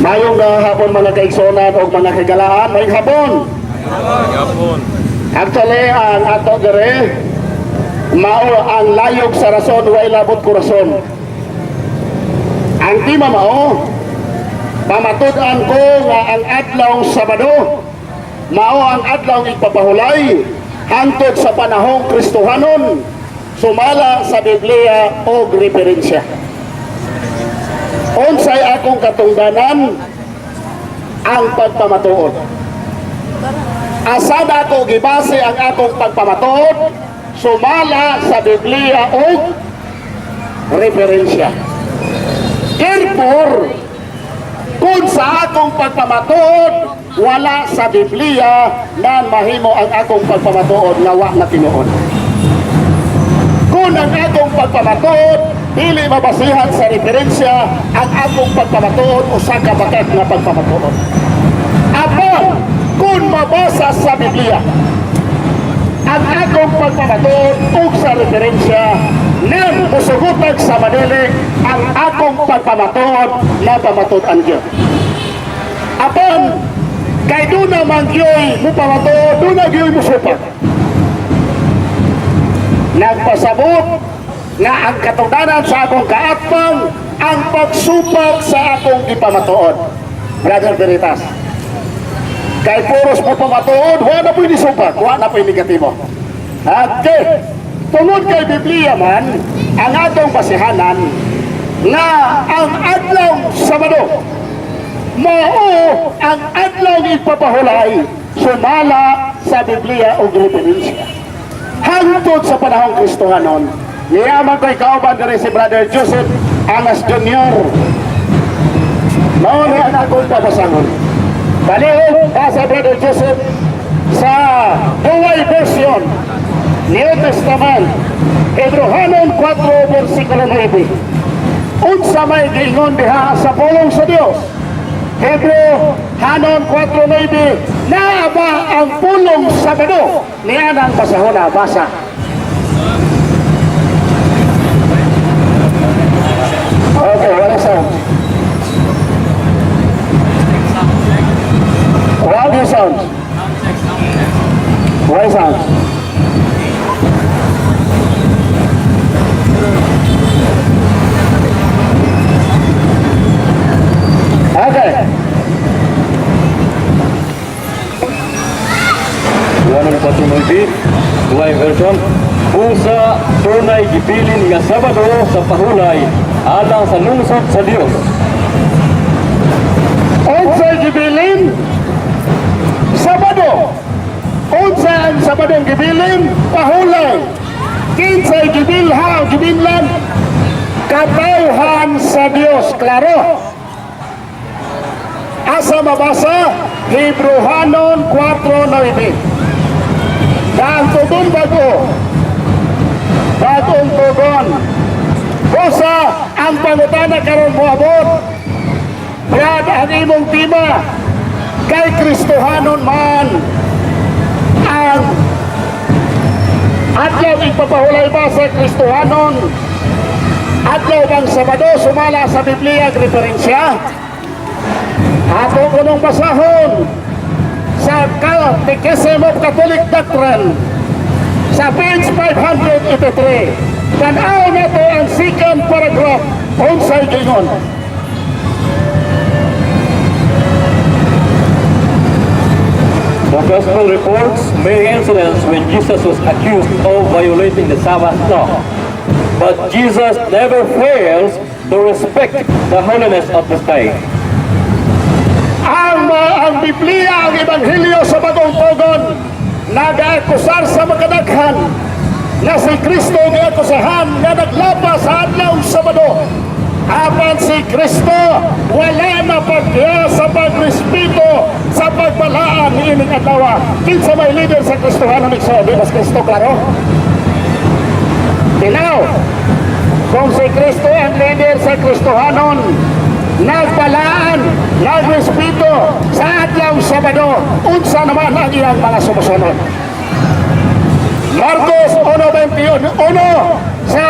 Mayong hapon, mga kaigsunan o mga kagalaan, mayong hapon. Gapon. Actually, ang ato dere mao ang layog sa rason, way labot kurason. Ang tema mao, pamatud-an ko nga ang adlaw Sabado mao ang adlaw igpapahulay hangtod sa panahong Kristohanon sumala sa Biblia o referensya. Unsay akong katungdanan? Ang pagpamatuod. Asa na ako gibase ang akong pagpamatuod? Sumala sa Biblia o referensya. Therefore, kung sa akong pagpamatuod wala sa Biblia, nan mahimo ang akong pagpamatuod nga wa na tinuod. Kung ang akong pagpamatuod dili mabasihan sa referensya, ang akong pagpamatuod usa ka bakak nga pagpamatuod. Apan kung mabasa sa Biblia ang akong pagpamatuod ug sa referensya, nan musugutag sa madili ang akong pagpamatuod na pamatud-an gyud. Apan kay duna man gyoy mupamatuod, duna gyoy musupak. Nagpasabot nga ang katungdanan sa akong kaatbang ang pagsupak sa akong ipamatuod. Brother Veritas, kay puros mo pamatuod, wala na po'y nisupak, wala na po'y negatibo. Okay. Tungod kay Biblia man, ang atong basihanan nga ang adlaw Sabado mao ang adlaw ipapahulay sumala sa Biblia o referensya hangtod sa panahong Kristohanon. Niyaman ko'y kauban diri si Brother Joseph Angas Jr. Mao ni ang akong pabasangon. Palihog, basa, Brother Joseph, sa Douay Version, New Testament, Hebreohanon 4, versikulo 9. Unsa may giingon diha sa pulong sa Dios? Hebreo Hanon 4.9. Naa ba ang pulong Sabado? Niya nang basahon na, basa. Okay, wala sound. Wala yung sound. Wala sound. Okay. Juan 4:9, Douay Version. Busa dunay gibilin nga Sabado sa pahulay alang sa lungsod sa Dios. Unsay gibilin? Sabado. Unsa ang Sabadong gibilin? Pahulay. Kinsay gibilha o gibillan? Katawhan sa Dios. Klaro. Asa mabasa? Hebreohanon 4.9. Daan tugon bago. Bagong tugon. Busa ang pangutana karon moabot. Brad, ang imong tema kay Kristohanon man ang adlaw ipapahulay ba sa Kristohanon? Adlaw bang Sabado sumala sa Biblia ang referensya? Ato kunong basahon sa Catechism of Catholic Doctrine sa page 583. Tanaw nato ang second paragraph, unsay gingon. The Gospel reports many incidents when Jesus was accused of violating the Sabbath law. But Jesus never fails to respect the holiness of this day. Ang Biblia, ang Ebanghelyo sa Bagong Tugon, nagaakusar sa makadaghan na si Kristo giakusahan nga naglapa sa adlaw Sabado. Apan si Kristo wala na pagya sa pagrespeto sa pagbalaan ni ining adlaw. Kinsa may leader sa Kristohanon, igsoon? Di mas Kristo, klaro? Tinaw, kung si Kristo ang leader sa Kristohanon, nagbalaan, nagrespeto sa adlaw Sabado, unsa naman ang iyang mga sumusunod? Marcos 1.21 sa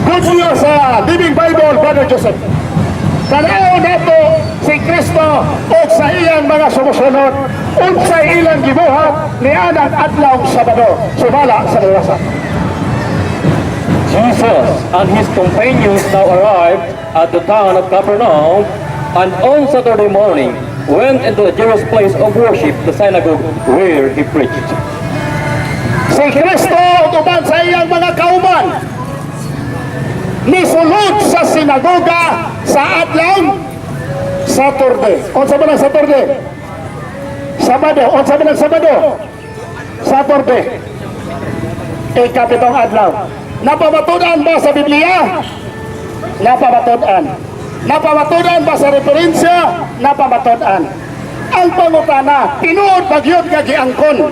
Good News sa Living Bible, Brother Joseph. Tanaw nato si Kristo o sa iyang mga sumusunod unsay ilang gibuhat ni anang adlaw Sabado sumala sa nabasa. Jesus and his companions now arrived at the town of Capernaum, and on Saturday morning went into the Jewish place of worship, the synagogue, where he preached. Si Kristo ug uban sa iyang mga kauban nisulod sa sinagoga sa adlaw Saturday. Unsa man ang Saturday? Sabado. Unsa man ang Sabado? Saturday. Ikapitong adlaw. Napamatud-an ba sa Biblia? Napamatud-an. Napamatud-an ba sa referensya? Napamatud-an. Ang pangutana, tinuod ba gyud nga giangkon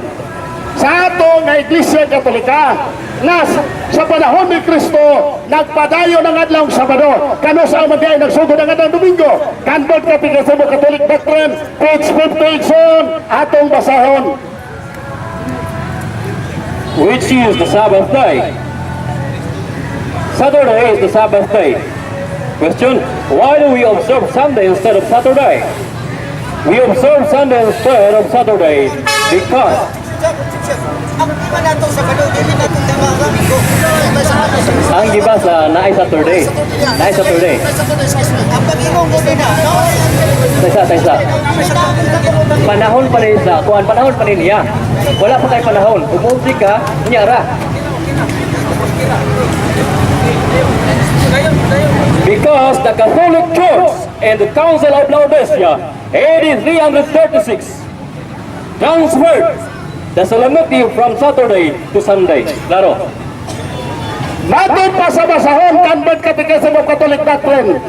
sa ato nga Iglesia Katolika nga sa panahon ni Kristo nagpadayon ang adlaw Sabado? Kanus-a man diay nagsugod ang adlaw Domingo? Convert Catechism of Catholic Doctrine, page 50, atong basahon. Which is the Sabbath day? Saturday is the Sabbath day. Question: why do we observe Sunday instead of Saturday? We observe Sunday instead of Saturday because Ang tema nato sa Sabado, dili nato tema ang Domingo. Ang gibasa na ay Saturday. Na ay Saturday. Ang pag-ingong dili na. Taysa, taysa. Panahon pa ni sa kuan, panahon pa ni niya. Wala pa kay panahon. Umulti ka, niya ra. Because the Catholic Church and the Council of Laodicea, AD 336, transferred the solemnity from Saturday to Sunday. Claro. Matod pa sa basahon, Convent Catechism of Catholic Doctrine.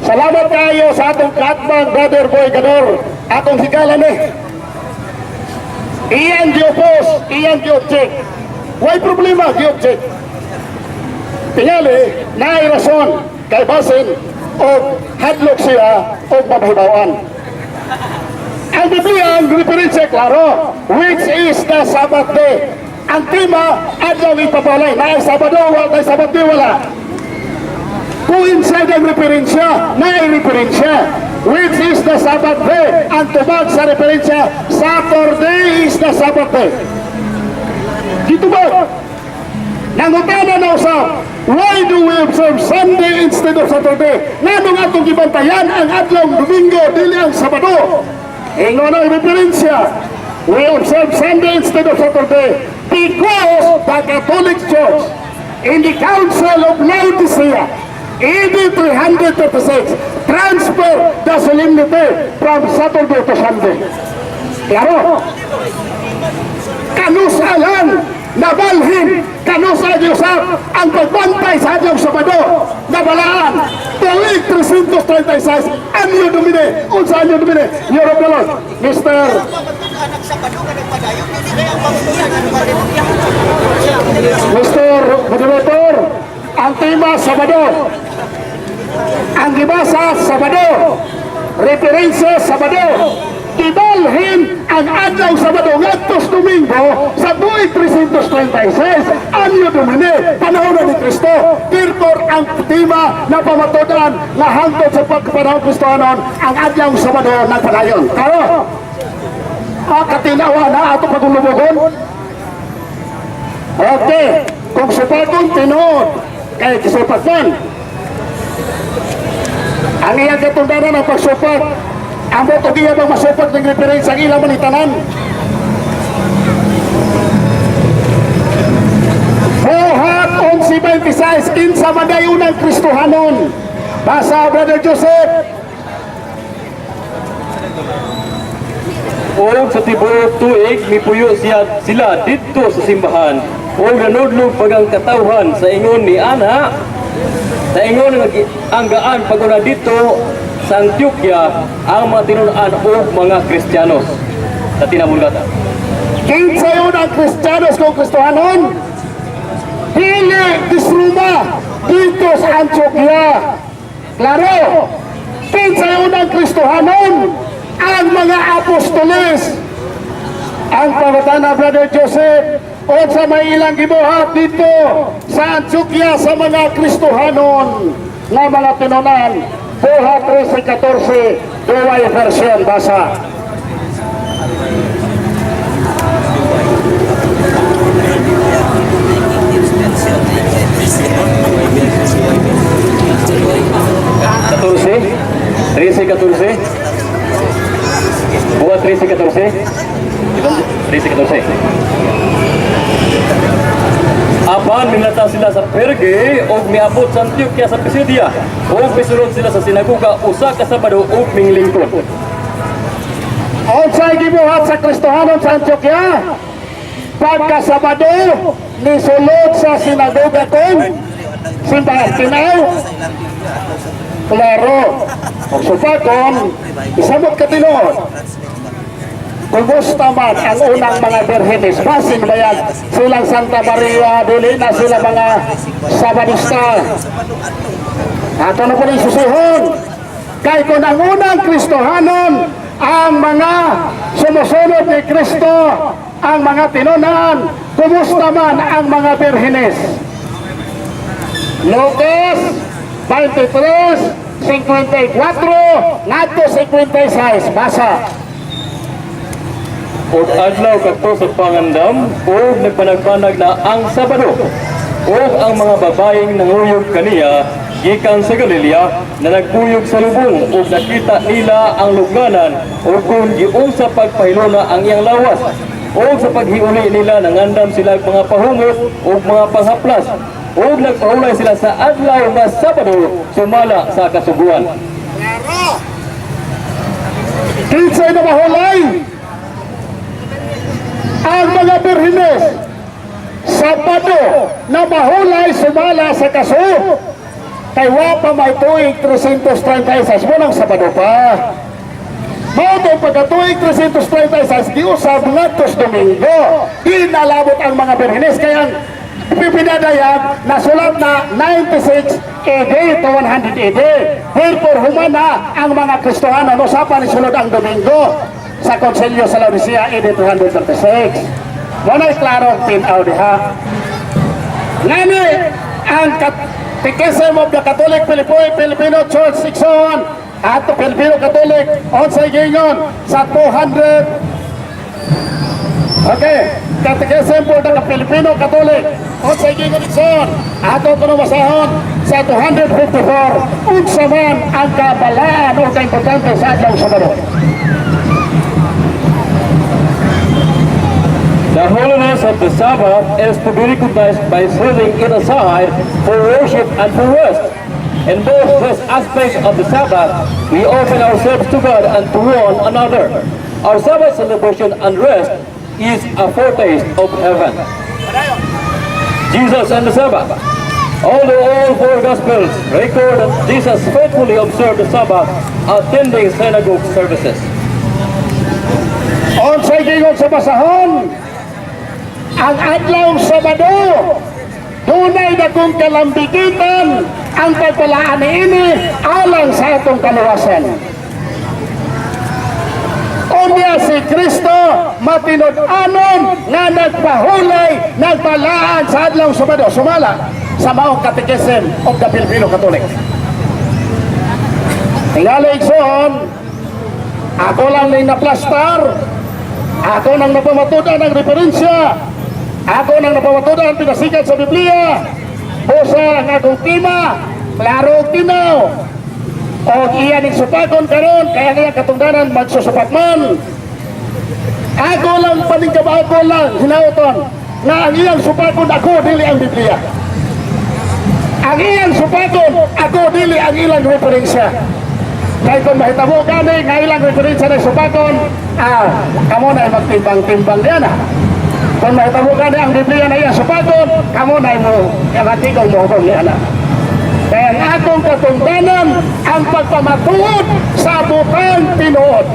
Salamat kayo sa atong kaatbang, Brother Boy Gador. Atong hikalan eh. Iyang gi-oppose, iyang gi-object. Why problema gi-object? Tingali, naay rason kay basin og hadlok siya og mabahibawan. Ang Biblia, ang referensya, klaro, which is the Sabbath day. Ang tema, adlaw ipapalay. Naay Sabado, wala, naay Sabbath day, wala. Coincide ang referensya, naay referensya. Which is the Sabbath day? Ang tubag sa referensya, Saturday is the Sabbath day. Dito ba? Nangutana na usab, why do we observe Sunday instead of Saturday? Nganong atong gibantayan ang adlaw Domingo, dili ang Sabado? Ingon ang referensya, we observe Sunday instead of Saturday because the Catholic Church in the Council of Laodicea, AD 336, transfer the solemnity from Saturday to Sunday. Klaro? Kanusa lang nabalhin, kanusa giusab ang pagbantay sa adlaw Sabado, nabalaan tuig 336 Anno Domini. Unsa Anno Domini? Year of the Lord. Mr. Anak Sabado nga nagpadayon, dili kaya ang pamumulan ano pa rin. Mr. Moderator, ang tema Sabado, ang gibasa Sabado, referensya Sabado. Gibalhin ang adlaw Sabado ngadtos Domingo sa tuig 336 Anno Domini, panahon na ni Kristo. Therefore, ang tema na pamatudan na hangtod sa pagpanahon Kristohanon ang adlaw Sabado nagpadayon. Karo, ah, katinawa na ato pagulubugon. Okay, kung supagon tinuod, kay gisupat man. Ang iyang katundanan ang pagsupat, ambot og iya bang masupat ng reference ang ilang manitanan. Buhat 11:26, kinsa man day unang Kristohanon? Basa, Brother Joseph. Ug sa tibuok tuig mipuyo siya sila didto sa simbahan ug nanudlog pag ang katawhan sa ingon ni ana sa ingon nga ang gaan paguna didto sa Antioquia ang mga tinun-an ug mga Kristiyanos sa tinabulgata. Kinsa yun ang Kristiyanos kung Kristohanon? Dili dis Roma, dito sa Antioquia. Klaro? Kinsa yun ang Kristohanon? Ang mga apostoles. Ang pangutana, Brother Joseph, unsa may ilang gibuhat dito sa Antioquia sa mga Kristohanon nga mga tinunan? Buhat 13:14, Duway version, basa. 14, 13, 14. Buhat 13, 14. 13, 14. Apan milata sila sa Perge ug miabot sa Antioquia sa Pisidia ug misulod sila sa sinagoga usa ka Sabado ug minglingkod. Unsay gibuhat sa Kristohanon sa Antioquia? Pagkasabado, nisulod sa sinagoga kung simbahan tinaw. Klaro. Kung supakon, isamot ka tinuod. Kumusta man ang unang mga birhenes? Basin bayag silang Santa Maria, dili na sila mga Sabadista. Ato na po rin susihon. Kay kung ang unang Kristohanon, ang mga sumusunod ni Kristo, ang mga tinunan, kumusta man ang mga birhenes? Lucas 23, 54, ngadto 56, basa. Ug adlaw kadto sa pangandam ug nagpanagpanag na ang Sabado. Ug ang mga babayeng nanguyog kaniya gikan sa Galilea na nagkuyog sa lubong ug nakita nila ang lubnganan ug kung giunsa pagpahilona ang iyang lawas. Ug sa paghiuli nila nangandam sila og mga pahumot ug mga panghaplas ug nagpahulay sila sa adlaw nga Sabado sumala sa kasuguan. Kinsay na mahulay? Ang mga birhenes, Sabado na mahulay sumala sa kaso. Kay wa pa may tuig 336 mo nang Sabado pa. Mao to pagkatuig 336 giusab ngadto sa Domingo. Inalabot ang mga birhenes kaya ang pipinadayag nasulat na 96 AD to 100 AD. Therefore, humana ang mga Kristohano no sa ni sulod ang Domingo sa Konsilyo sa Laodicea AD 236. Mo na'y klaro tin-aw diha. Ngani ang Catechism of the Catholic Filipino Church Section ato Filipino Catholic unsay giingon sa 200? Okay, Catechism for the Filipino Catholic. Unsay giingon, igsoon? Ato kuno basahon sa 254 unsa man ang kabalaan o kaimportante sa adlaw Sabado. The holiness of the Sabbath is to be recognized by setting it aside for worship and for rest. In both these aspects of the Sabbath, we open ourselves to God and to one another. Our Sabbath celebration and rest is a foretaste of heaven. Jesus and the Sabbath. Although all four Gospels record that Jesus faithfully observed the Sabbath, attending synagogue services. Unsay giingon sa basahon? Ang adlaw Sabado dunay dagkong kalambigitan ang pagpalaan niini alang sa atong kaluwasan. Unya si Kristo matinud-anon nga nagpahulay, nagbalaan sa adlaw Sabado sumala sa maong Catechism of the Filipino Catholic. Tingali, igsoon, ako lang ning naplastar, ako nang napamatudan ang referensya, ako nang napamatudan ang pinasikat sa Biblia. Busa ang akong tema, klaro og tinaw. O iya ning supakon karon, kaya nga katungdanan magsusupak man. Ako lang paningkaba, ako lang hinauton nga ang iyang supakon ako dili ang Biblia. Ang iyang supakon ako dili ang ilang referensya. Kay kung mahitabo gani nga ilang referensya na supakon, kamo na magtimbang-timbang diyan ah. Kung mahitabo gani ang Biblia na iyang supakon, kamo na mo kamatigong mo hukom niya na. Kaya ang akong katungdanan ang pagpamatuod sa butang tinuod.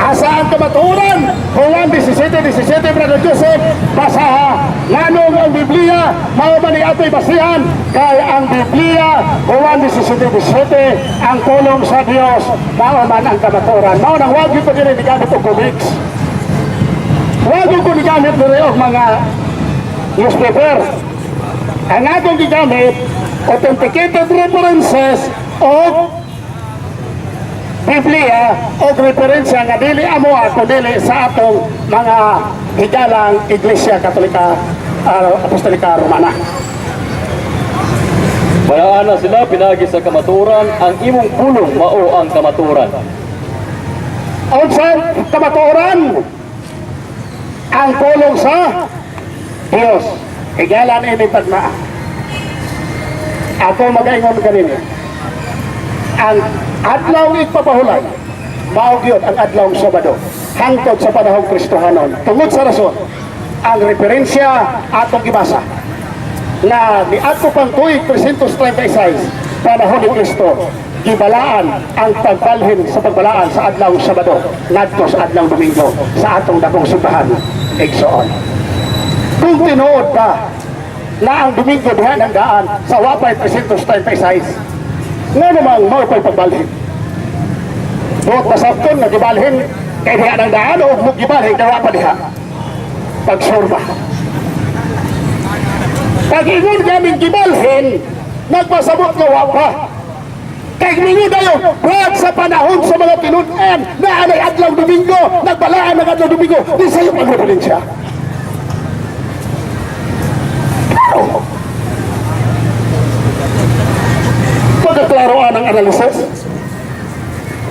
Asa ang kamatuoran? Juan 17:17, Brother Joseph, basaha. Nganong ang Biblia, mao man ni ato'y basihan, kay ang Biblia, Juan 17:17, ang pulong sa Dios, mao man ang kamatuoran. Mao nang wag ko diri nigamit og comics. Wag ko nigamit diri og mga newspaper. Ang akong gigamit, authenticated references o Biblia o referensya nga dili amo kundi sa atong mga higalang Iglesia Katolika Apostolika Romana. Balaana sila pinagi sa kamaturan, ang imong pulong mao ang kamaturan. Unsa kamatuoran? Ang pulong sa Dios. Higalan ini tagna. Ako magaingon kanini. Ang adlaw igpapahulay, mao gyud ang adlaw Sabado hangtod sa panahong Kristohanon. Tungod sa rason, ang referensya atong gibasa na niadto pang tuig 336 panahon ni Kristo, gibalaan ang pagbalhin sa pagbalaan sa adlaw Sabado ngadto sa adlaw Domingo sa atong dakong simbahan, igsoon. Kung tinuod pa na ang Domingo diha ng daan sa wapay 336, nga namang mao pa'y pagbalhin, buot masabton nga gibalhin kay diha ng daan o gibalhin kay wa pa diha? Pagsurba. Pag ingon gaming gibalhin, nagpasabot nga wa pa. Kay mingon dayo, Brad, sa panahon sa mga tinud-an, na anay adlaw Domingo, nagbalaan ng adlaw Domingo, di sa'yo pag referensya. Klaro. Pagkaklaroan ang analysis.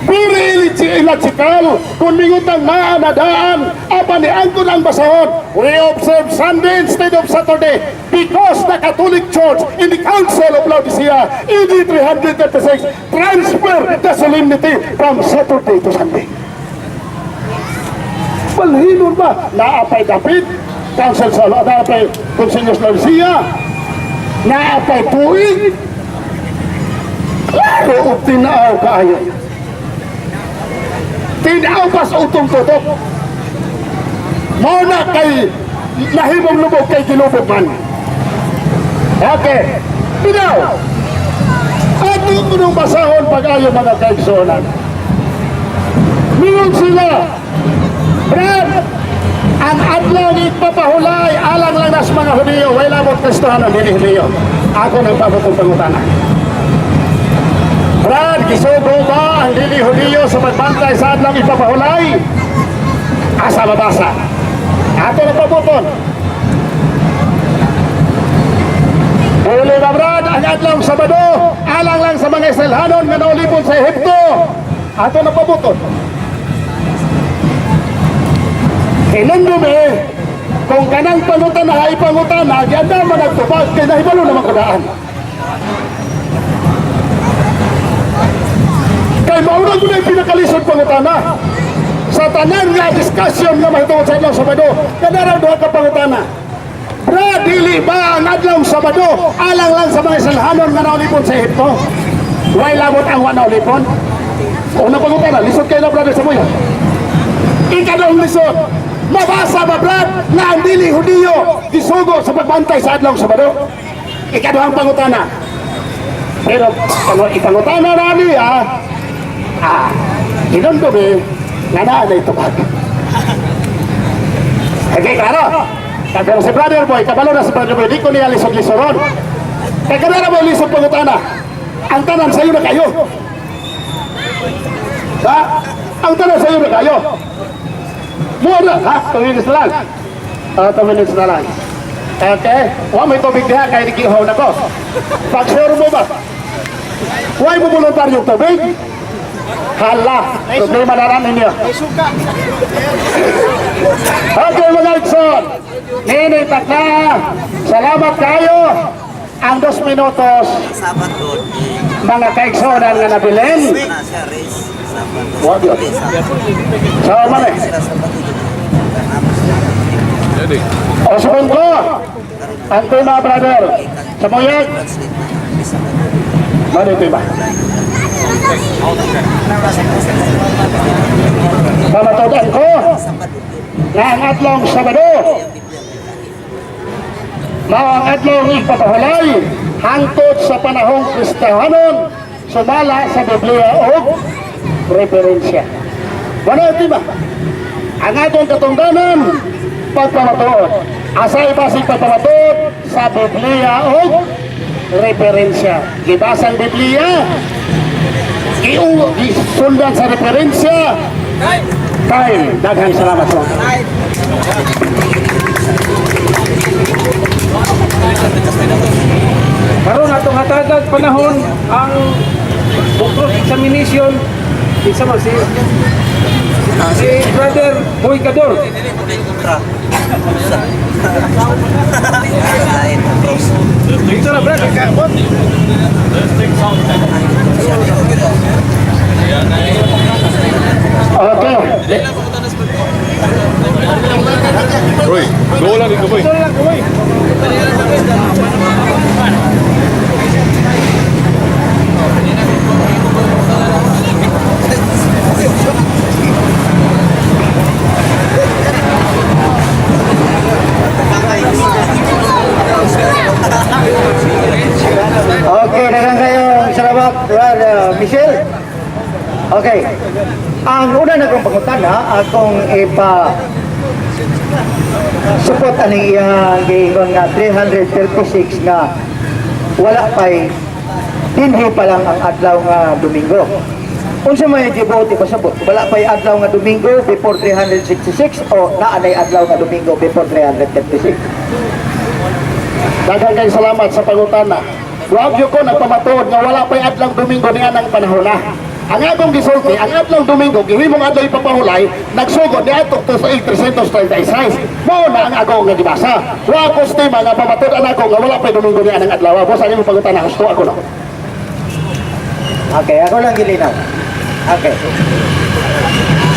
Very illogical kung mingon naa na daan apan ni angkon ang basahon. We observe Sunday instead of Saturday because the Catholic Church in the Council of Laodicea AD 336 transfer the solemnity from Saturday to Sunday. Balhinon ba? Naapay dapit Council sa naapay Concilio sa Laodicea, naapay tuig. Klaro ug tinaw kaayo. Tinaw pas utong tutok. Mao na kay nahimong lubog kay gilubog man. Okay. Tinaw. Ato kunong basahon pag-ayo, mga kaigsuonan. Mingon sila, "Brad, ang adlaw ni ipapahulay alang lang nas mga Hudiyo, way labot Kristohanon, dili Hudiyo." Ako nang pabotong pangutana. Brad, gisugo ba ang dili Hudiyo sa pagbantay sa adlaw ipapahulay? Asa mabasa? Ato na pabuton. Dili ba, Brad, ang adlaw Sabado alang lang sa mga Israelhanon nga naulipon sa Ehipto? Ato na pabuton. Hinumdumi, kung kanang pangutana ay pangutana, gianda man nagtubag kay nahibalo naman ko daan. Kay mauna ko na yung pinakalisod pangutana. Sa tanan nga discussion nga mahitungod sa adlaw Sabado, kanarang duha ka pangutana. Bra, dili ba ang adlaw Sabado alang lang sa mga Israelhanon nga naulipon sa Ehipto? Way labot ang wa naulipon? Una pangutana, lisod kayo na, brother Samuel. Ikaduhang lisod, mabasa ba, Brad, na ang dili Hudiyo gisugo sa pagbantay sa adlaw Sabado? Ikaduhang pangutana. Pero ano, ipangutana na niya, hinumdumi nga naa na itubag. Okay, klaro. Pero si Brother Boy, kabalo na si Brother Boy, di ko niya lisod-lisoron. Kaya kanara mo lisod pangutana. Ang tanan sa'yo na kayo. Ha? Ang tanan sa'yo na kayo. Muna, ha? 2 minutes na lang. Ah, 2 minutes na lang. Okay? Wa may tubig diha kay nagihaw na ko. Pag sure mo ba? Why mo voluntaryong tubig? Hala, problema na rin ninyo. May suka. Okay, mga igsoon. Nini takna. Salamat kayo. Ang 2 minutos Sabado. mga kaigsuonan nga nabilin. Na siya race. Sabado. Wa gyud. So man eh. Sila Sabado. O segundo, ang tema, brother. Sa muyag, mano tema? Pamatudan ko na ang adlong Sabado mao ang adlong ipapahulay hangtod sa panahong Kristohanon sumala sa Biblia o referensya. Wala tema. Ang atong katungdanan, pagpamatuod. Asay basig pagpamatuod? Sa Biblia o referensya. Gibasang Biblia. Gisundan sa referensya. Time. Daghang salamat sa mga. Karon atong hatagag panahon ang cross examination isa man si Brother Boy Cador. Kontra. Lain, cross. Dito na, brother. Okay. Roy, go lang dito, boy. Dito na lang, boy. Okay, daghang kayo. Salamat, Brother Michelle. Okay. Ang una na kong pangutana, akong ipa support aning iyang giingon nga 336 nga wala pa'y dinhi pa lang ang adlaw nga Domingo. Unsa may gibuot ipasabot? Wala pa'y adlaw nga Domingo before 366 o naanay adlaw nga Domingo before 336? Daghang kay salamat sa pangutana. Wa gyud ko nagpamatuod nga wala pa'y adlaw Domingo ni anang panahon na. Ang akong gisulti, ang adlaw Domingo gihimong adlaw ipapahulay, nagsugod ni atong 336. Mao na ang ako nga gibasa. Wa ko stima nga pamatud-an ako nga wala pa'y Domingo ni anang adlaw. Boss, ang imong pangutana husto ako no. Okay, ako lang gilinaw. Okay.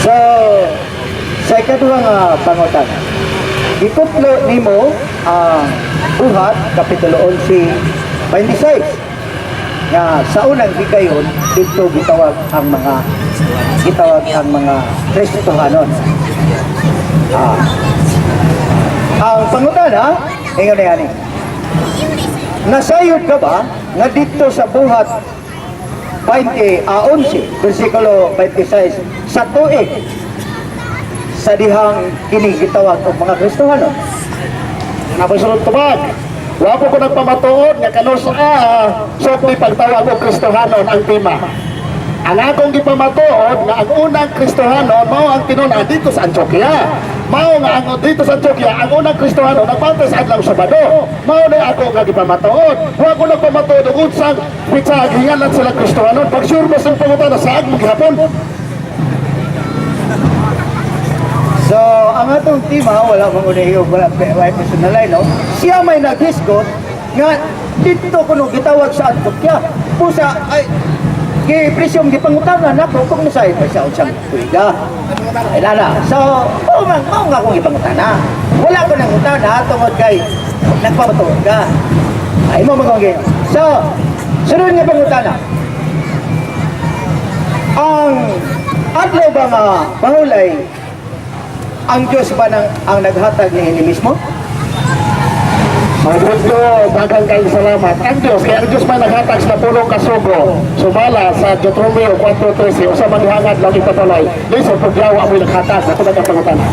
So, sa ikaduha nga pangutana, gikuplo nimo ang Buhat, Kapitulo 11, 26, nga sa unang higayon, dito gitawag ang mga Kristohanon. Ah. Ang pangutana, ingon na yani, nasayod ka ba nga dito sa Buhat 20 a 11 versikulo 26 sa tuig sa dihang kini gitawag og mga Kristohano? Napoy sunod tubag. Wa po ko nagpamatuod nga kanus a sukli pagtawag og Kristohanon ang tema. Ang akong gipamatuod nga ang unang Kristohanon mao ang tinun-an dito sa Antioquia. Mao nga ang dito sa Antioquia ang unang Kristohanon nagbantay sa adlaw Sabado. Mao na ako nga gipamatuod. Wa ko nagpamatuod og unsang pitsa gihingalan sila Kristohanon. Pag sure mo sa pangutana sa mo gihapon. So ang atong tema, wala mong unahi og wala wala personalay, no? Siya may naghisgot nga dito kuno gitawag sa Antioquia. Pusa ay gipresyong gipangutana nako kung nasayod pa siya unsang tuiga. Ay lala. So, mao man mao nga akong gipangutana. Wala ko nang utana tungod kay nagpamatuod ka. Ay mo magong. So, sunod nga pangutana. Ang adlaw ba nga bahulay, ang Diyos ba nang, ang naghatag ni mismo? Mabuto, daghang kayong salamat. Ang Diyos, kaya ang Diyos may naghatag sa pulong kasugo. Sumala sa Deuteronomio 4:13, usa man gihangad lang ipatulay. Lisod pag yawa amoy naghatag, ako ang pangutana.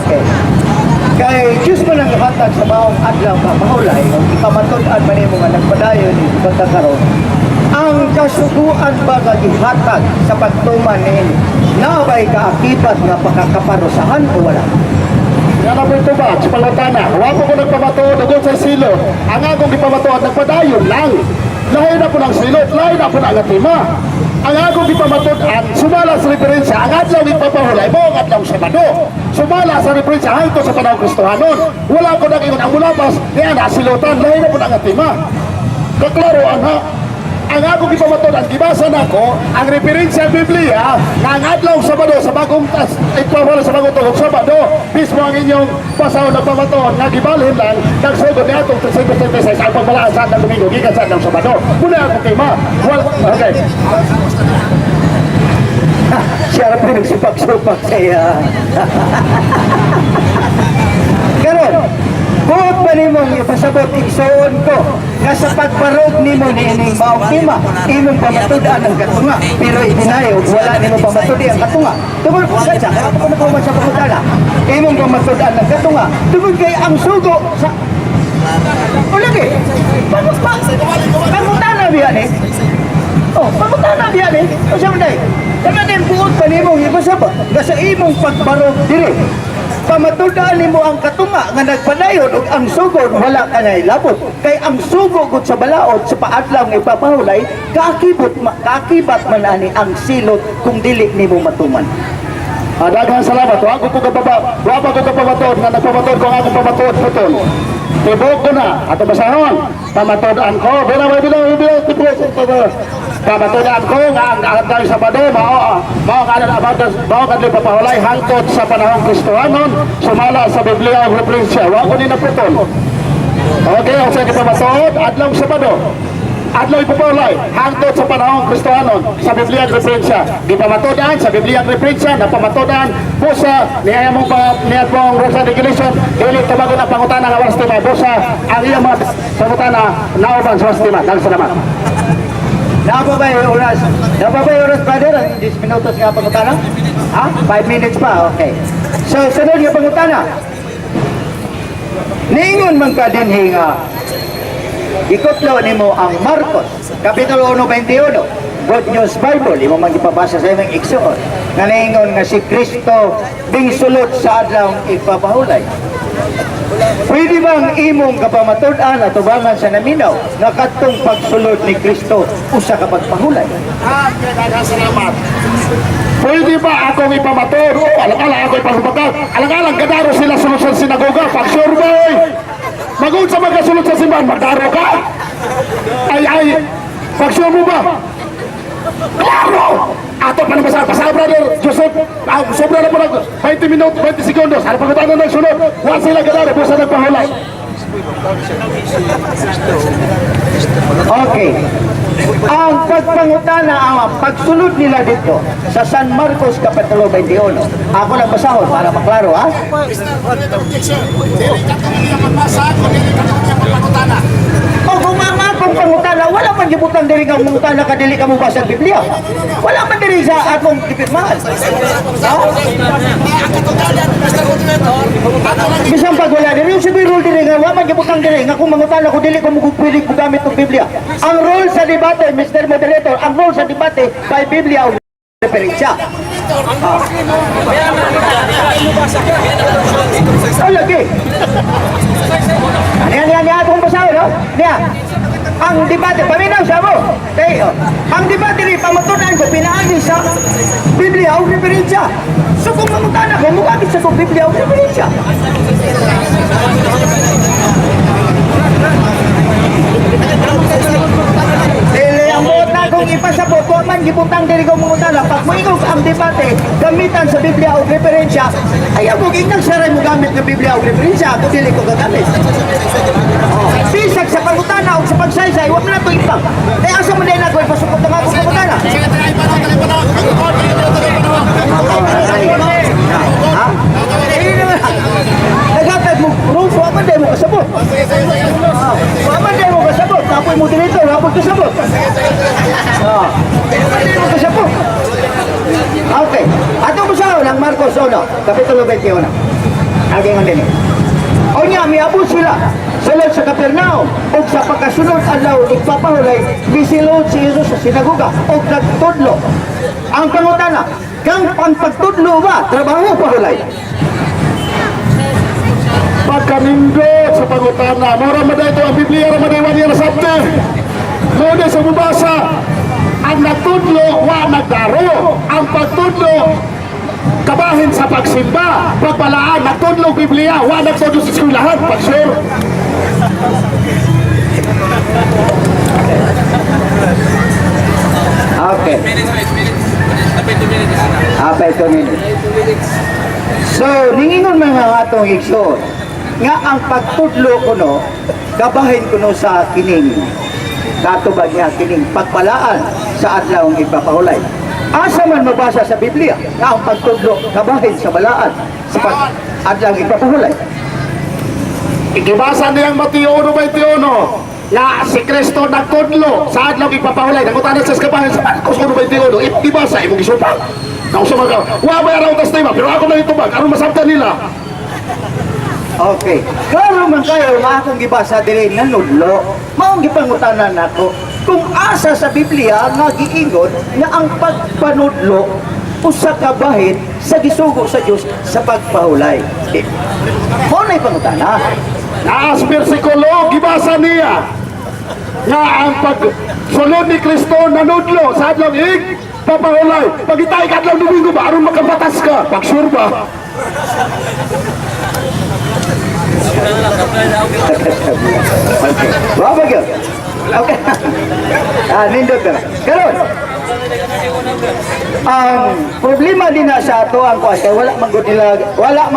Okay. Kay Diyos man ang naghatag sa maong adlaw nga mahulay, o ipamatud-an man nimo nga nagpadayon ni pagkakaroon. Ang kasuguan ba nga gihatag sa pagtuman niini? Naa ba'y kaakibat nga pakakaparusahan o wala? Nga na po tubag, sa pangutana, wa po ko nagpamatuod ug sa silot. Ang akong gipamatuod, nagpadayon lang. Lahi na po ng silot, lahi na po na ang tema. Ang akong gipamatud-an, sumala sa referensya, ang adlaw ipapahulay mo, ang adlaw Sabado. Sumala sa referensya, hangtod sa panahon Kristohanon. Wala ko nang ingon ang mulapas, niya na silotan, lahi na po na ang tema. Kaklaro ang ha. Ang akong gipamatuod, ang gibasa nako, ang referensya Biblia, nga ang adlaw Sabado sa bagong tas, ipawala sa bagong tugok Sabado, mismo ang inyong pasahon ng pamatuod, nga gibalhin lang, nagsugod ni atong 336 ang pagbalaan sa adlaw Domingo, gikan sa adlaw Sabado. Muna akong tema. Well, okay. Siya ra po nagsupak-supak sa iya. Karon, buot ba nimong ipasabot igsoon ko nga sa pagbarog nimo niining maong tema, imong pamatud-an ang katunga, pero idinay og wala nimo pamatudi ang katunga. Tungod sa siya, kaya ako nakuha sa pangutana. Imong pamatud-an ang katunga, tungod kay ang sugo sa o lagi, pangutana. biya ni. Oh, pangutana biya ni. O siya man day. Kana din buot pa nimo ipasabot nga sa imong pagbarog diri. Pamatud-an nimo ang katunga nga nagpadayon ug ang sugod wala ka labot. Kay ang sugo gud sa balaod sa paadlaw nga ipapahulay, kaakibat man ani ang silot kung dili nimo matuman. Ah, daghang salamat. Wa pa ko kapamatuod nga nagpamatuod ko ang akong pamatuod putol. Tibok ko na. Ato basahon. Pamatuod-an ko. Bilang, bilang, bilang, tibok ko. Pamatuod-an ko nga ang adlaw Sabado mao mao ang adlaw mao ang adlaw papahulay hangtod sa panahong Kristohanon sumala sa Biblia ug referensya. Wa ko ni naputol. Okay, ang sa pamatuod, adlaw Sabado. Adlaw ipapahulay hangtod sa panahong Kristohanon sa Biblia ug referensya. Gipamatuod-an sa Biblia ug referensya, napamatuod-an busa niya mong pa niya pong rules and regulation dili tubagon ang pangutana nga walang tema, busa ang iyang mga pangutana nauban sa walang tema. Daghang salamat. Naa ba yung oras? Naa ba yung oras, brother? Ang 10 minutos nga pangutana? Ha? 5 minutes pa, okay. So, sunod nga pangutana. Niingon man ka dinhi nga ikutlo nimo ang Marcos, Kapitulo 1:21, Good News Bible, imo man gipabasa sa imong igsuon. Nga niingon nga si Kristo bingsulot sa adlaw ipapahulay. Pwede bang imong kapamatud-an at tubangan sa naminaw nga kadtong pagsulod ni Kristo usa ka pagpahulay? Ah, daghang salamat. Pwede ba akong ipamatuod? O, alang-alang ako ipamatuod. Alang-alang, gadaro sila sulod sa sinagoga. Pag-sure ba, oy? Magod sa mga sulod sa simbahan, magdaro ka? Ay, ay, pag-sure mo ba? Klaro! Ato pa nabasa. Basa, brother Joseph. Ah, sobra na po ng 20 minutos, 20 segundos. Ano pagkatano ng sunod? Wa sila gadaro, busa nagpahulay. Okay. Ang pagpangutana, ang pagsulod nila dito sa San Marcos Kapitulo 21. Ako lang basahon para maklaro, ha? Dili ka niya magbasa, kung dili ka niya mapangutana. O kung ang akong pangutana, wala man gibutang diri nga mangutana ka dili ka mo basa ang Biblia. Wala man diri sa akong gipirmahan. Ha? Bisan pag wala diri, yung sabi rule diri nga wa man gibutang diri nga kung mangutana ko dili ko mo pwede ko gamit og Biblia. Ang rule sa debate, Mr. Moderator, ang rule sa debate by Biblia o referensya. Ah. Oh, lagi. Niya, niya, niya, akong basahon, no? Niya. Ang debate, paminaw siya mo. Kay, oh. Ang debate ni pamatunan ko, pinaagi sa Biblia o referensya. So kung mangutana ko, mugamit sa kong Biblia o referensya. Dili ang buot na kung ipasabot, wa man gibutang dili ko mangutana. Pag moingog ang debate, gamitan sa Biblia o referensya, ay ako ginang saray mo gamit ng Biblia o referensya, ako dili ko gagamit. Oh. Bisag sa pangutana o sa pagsaysay, wa man na ito ipang. Kaya asa man din ako ipasupot ang akong pangutana? Ha? Eh, naman. Naghatag mo proof, wa man din mo kasabot. Ah, wa man din mo kasabot. Tapoy mo dito, wa kasabot. Ah, wa man din mo kasabot. Okay. Ato ko sa ang Marcos 1, Kapitulo 21. Agay nga din. O niya, miabot sila sulod sa Capernaum ug sa pagkasunod adlaw igpapahulay misilod si Jesus sa sinagoga ug nagtudlo. Ang pangutana, kang pagtudlo ba trabaho pahulay? Pagkanindot sa pangutana, mura man ito ang Biblia, ra man niya nasabte. Muna sa mabasa, ang nagtudlo, wa nagdaro. Ang pagtudlo, kabahin sa pagsimba, pagbalaan, nagtudlo ang Biblia, wa nagtudlo sa eskwelahan, pag-sure. Okay. 2 minutes. So, ningingon mga atong igsoon nga ang pagtudlo kuno kabahin kuno sa kining katubag niya kining pagpalaan sa adlaw ipapahulay. Asa man mabasa sa Biblia nga ang pagtudlo kabahin sa balaan sa pag adlaw ipapahulay? Igibasa niyang Mateo 1:21 na si Kristo nagtudlo sa adlaw ipapahulay. Nangutana sa kabahin sa Marcos 1:21, ibasa imong gisupak. Nausa man ka, wa may araw tas tema, pero ako na itubag, aron masabtan nila. Okay. Klaro man kayo nga akong gibasa diri nanudlo. Maong gipangutanan nako. Kung asa sa Biblia nga giingon nga ang pagpanudlo usa ka bahin sa gisugo sa Dios sa pagpahulay. Eh, mao na'y pangutana. Naas bersikulo, gibasa niya nga ang pagsulod ni Kristo nanudlo sa adlaw ig papahulay. Pagitay ka adlaw Domingo ba aron makabatas ka? Pag-sure ba? Okay. Wa ba gyud? Okay. Ah, nindot ka. Karon. Ang problema din na sa ato ang kuan kay wala man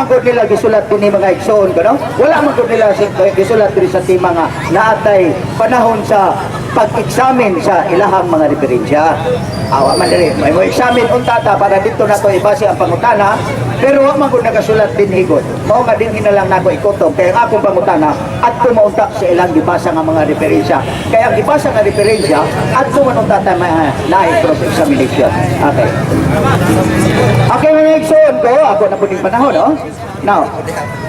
gud nila gisulat dinhi, mga igsoon ko, no? Wala man gud nila gisulat diri sa tema nga naatay panahon sa pag-examine sa ilahang mga referensya. Awa man diri, may mo examine unta ta para dito nato ibase ang pangutana, pero wa man gud nagasulat dinhi gud. Mao nga dinhi na lang nako ikutob kay ang akong pangutana adto maunta sa ilang gibasa nga mga referensya. Kaya ang gibasa nga referensya adto man unta ta may naay cross examination. Okay. Okay, mga igsoon ko, ako na puning panahon, no? Now,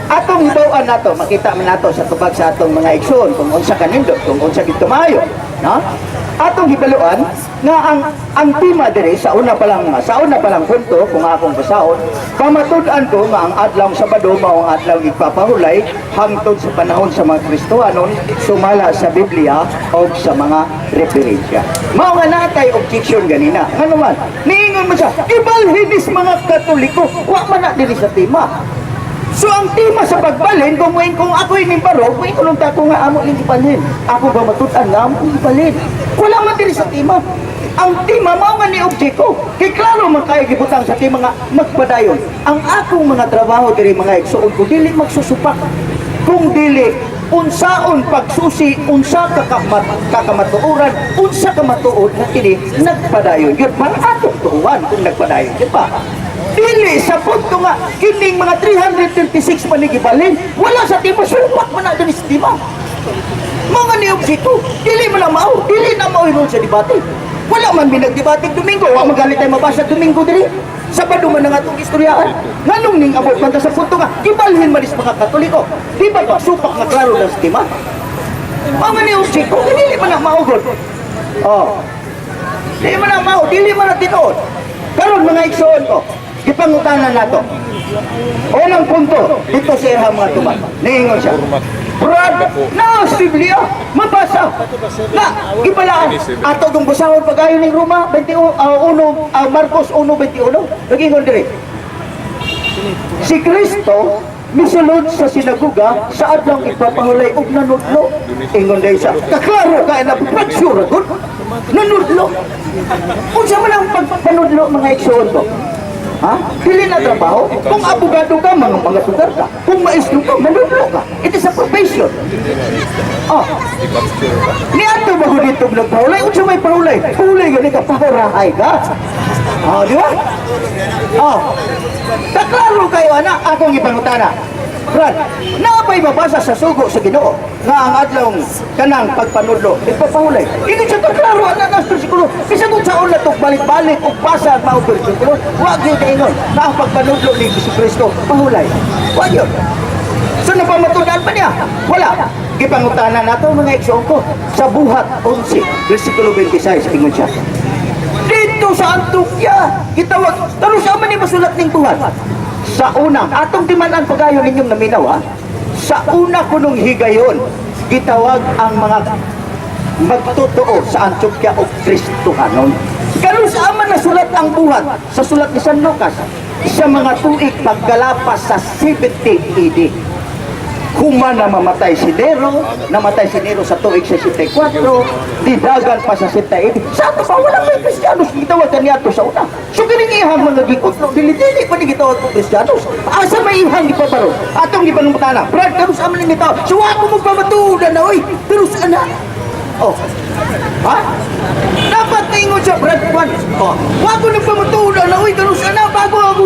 atong hibaw-an nato, makita man nato sa tubag sa atong mga igsoon kung unsa kanindot, kung unsa gid tumayo, no? Atong hibaluan nga ang tema diri sa una pa lang punto kung akong basahon, pamatud-an ko nga ang adlaw Sabado mao ang adlaw igpapahulay hangtod sa panahon sa mga Kristohanon sumala sa Biblia o sa mga referensya. Mao nga natay objection ganina. Ngano man? Niingon mo siya, gibalhin is mga Katoliko, wa man na diri sa tema. So ang tema sa pagbalhin, kung muin kung ako ining barog, muingon unta ko nga amo ning gibalhin. Ako ba matud-an nga amo ning gibalhin? Wala man diri sa tema. Ang tema mao nga ni object ko. Kay klaro man kayo gibutang sa tema nga magpadayon. Ang akong mga trabaho diri, mga igsoon ko, dili magsusupak. Kung dili unsaon pagsusi, unsa ka kakamatuoran, unsa ka matuod nga kini nagpadayon yun para atong tuuhan kung nagpadayon yun pa. Dili sa punto nga kining mga 336 man ni gibalhin, wala sa tema, supak man na diri sa tema. Mga ni objekto, dili man na mao, dili na mao hinuon sa debate. Wala man mi nagdebate Domingo, wa magalit tayo mabasa Domingo diri. Sabado man ang atong istoryaan. Nganong ning abot man ta sa punto nga gibalhin man is mga Katoliko? Di ba pagsupak nga klaro na sa tema? Mga ni objekto, dili man na maugod. Oh. Dili man na mao, dili man na tinuod. Karon, mga igsoon ko, gipangutanan nato. Unang punto, dito sa iyang mga tubag. Niingon siya, "Brad, na sa Biblia, mabasa. Na, gibalaan. Ato kung basahon pag-ayon ng Roma, 21, 1, Marcos 1:21, nagingon diri. Si Kristo misulod sa sinaguga sa adlaw ipapahulay og nanudlo." Ingon dahil sa kaklaro ka na pag-sure gud. Nanudlo. Unsa man ang pagpanudlo, mga igsoon ko? Ha? Dili na trabaho. Kung abogado ka, mga sugar ka. Kung maestro ka, manudlo ka. It is a profession. Oh. Niadto ba ko dito nagpahulay? Unsa may pahulay? Pahulay gani ka, pahurahay ka. Oh, di ba? Oh. Kaklaro kayo ana, akong ipangutana. Brad, naa ba'y mabasa sa sugo sa Ginoo nga ang adlaw kanang pagpanudlo ipapahulay? Hindi siya kaklaro ana na sa bersikulo. Bisan kung saon na to balik-balik og basa ang mao bersikulo, wa gyud ingon na ang pagpanudlo ni Jesu Kristo pahulay. Wa gyud. So napamatudan pa niya? Wala. Gipangutana nato, mga igsoon ko, sa Buhat 11, versikulo 26, ingon siya. Dito sa Antioquia, gitawag, pero sa man ni masulat ning buhat? Sa una, atong timan-an pagayon ninyong naminaw ha. Sa una kunong higayon, gitawag ang mga magtotoo sa Antioquia o Kristohanon. Karon sa man nasulat ang Buhat? Sa sulat ni San Lucas, sa mga tuig pagkalapas sa 70 AD. Human na mamatay si Nero, namatay si Nero sa tuig 64, didagan pa sa 78. Sa ato pa, wala may Kristiyanos, gitawag kaniadto sa una. So kining ihang mga gikutlo, dili-dili pa ni gitawag ko Kristiyanos. Asa may ihang gipabaro? Atong gipanungutana, "Brad, pero sa aman ni tao?" So ako mo pamatuodan na, oy, pero sa ana? Oh. Ha? Dapat ingon siya, "Brad Juan. Oh, wa ko nagpamatuodan na, oy, pero sa ana, bago ako."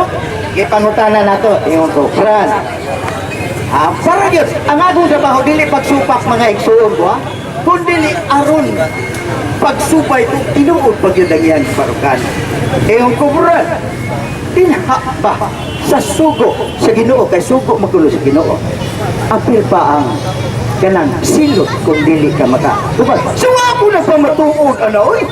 Oh, gipangutana nato, ingon ko, "Brad, ah, para yun, ang akong trabaho, dili pagsupak, mga igsoon ko, ha? Kung dili aron pagsupay kung tinuod pag yun ang iyang barukan. Ingon ko, 'Brad, dinha ba sa sugo sa Ginoo, kay sugo magulo sa Ginoo, apil pa ang Kanang silot kung dili ka maka. Tubag. So ako na pamatuod ano oy.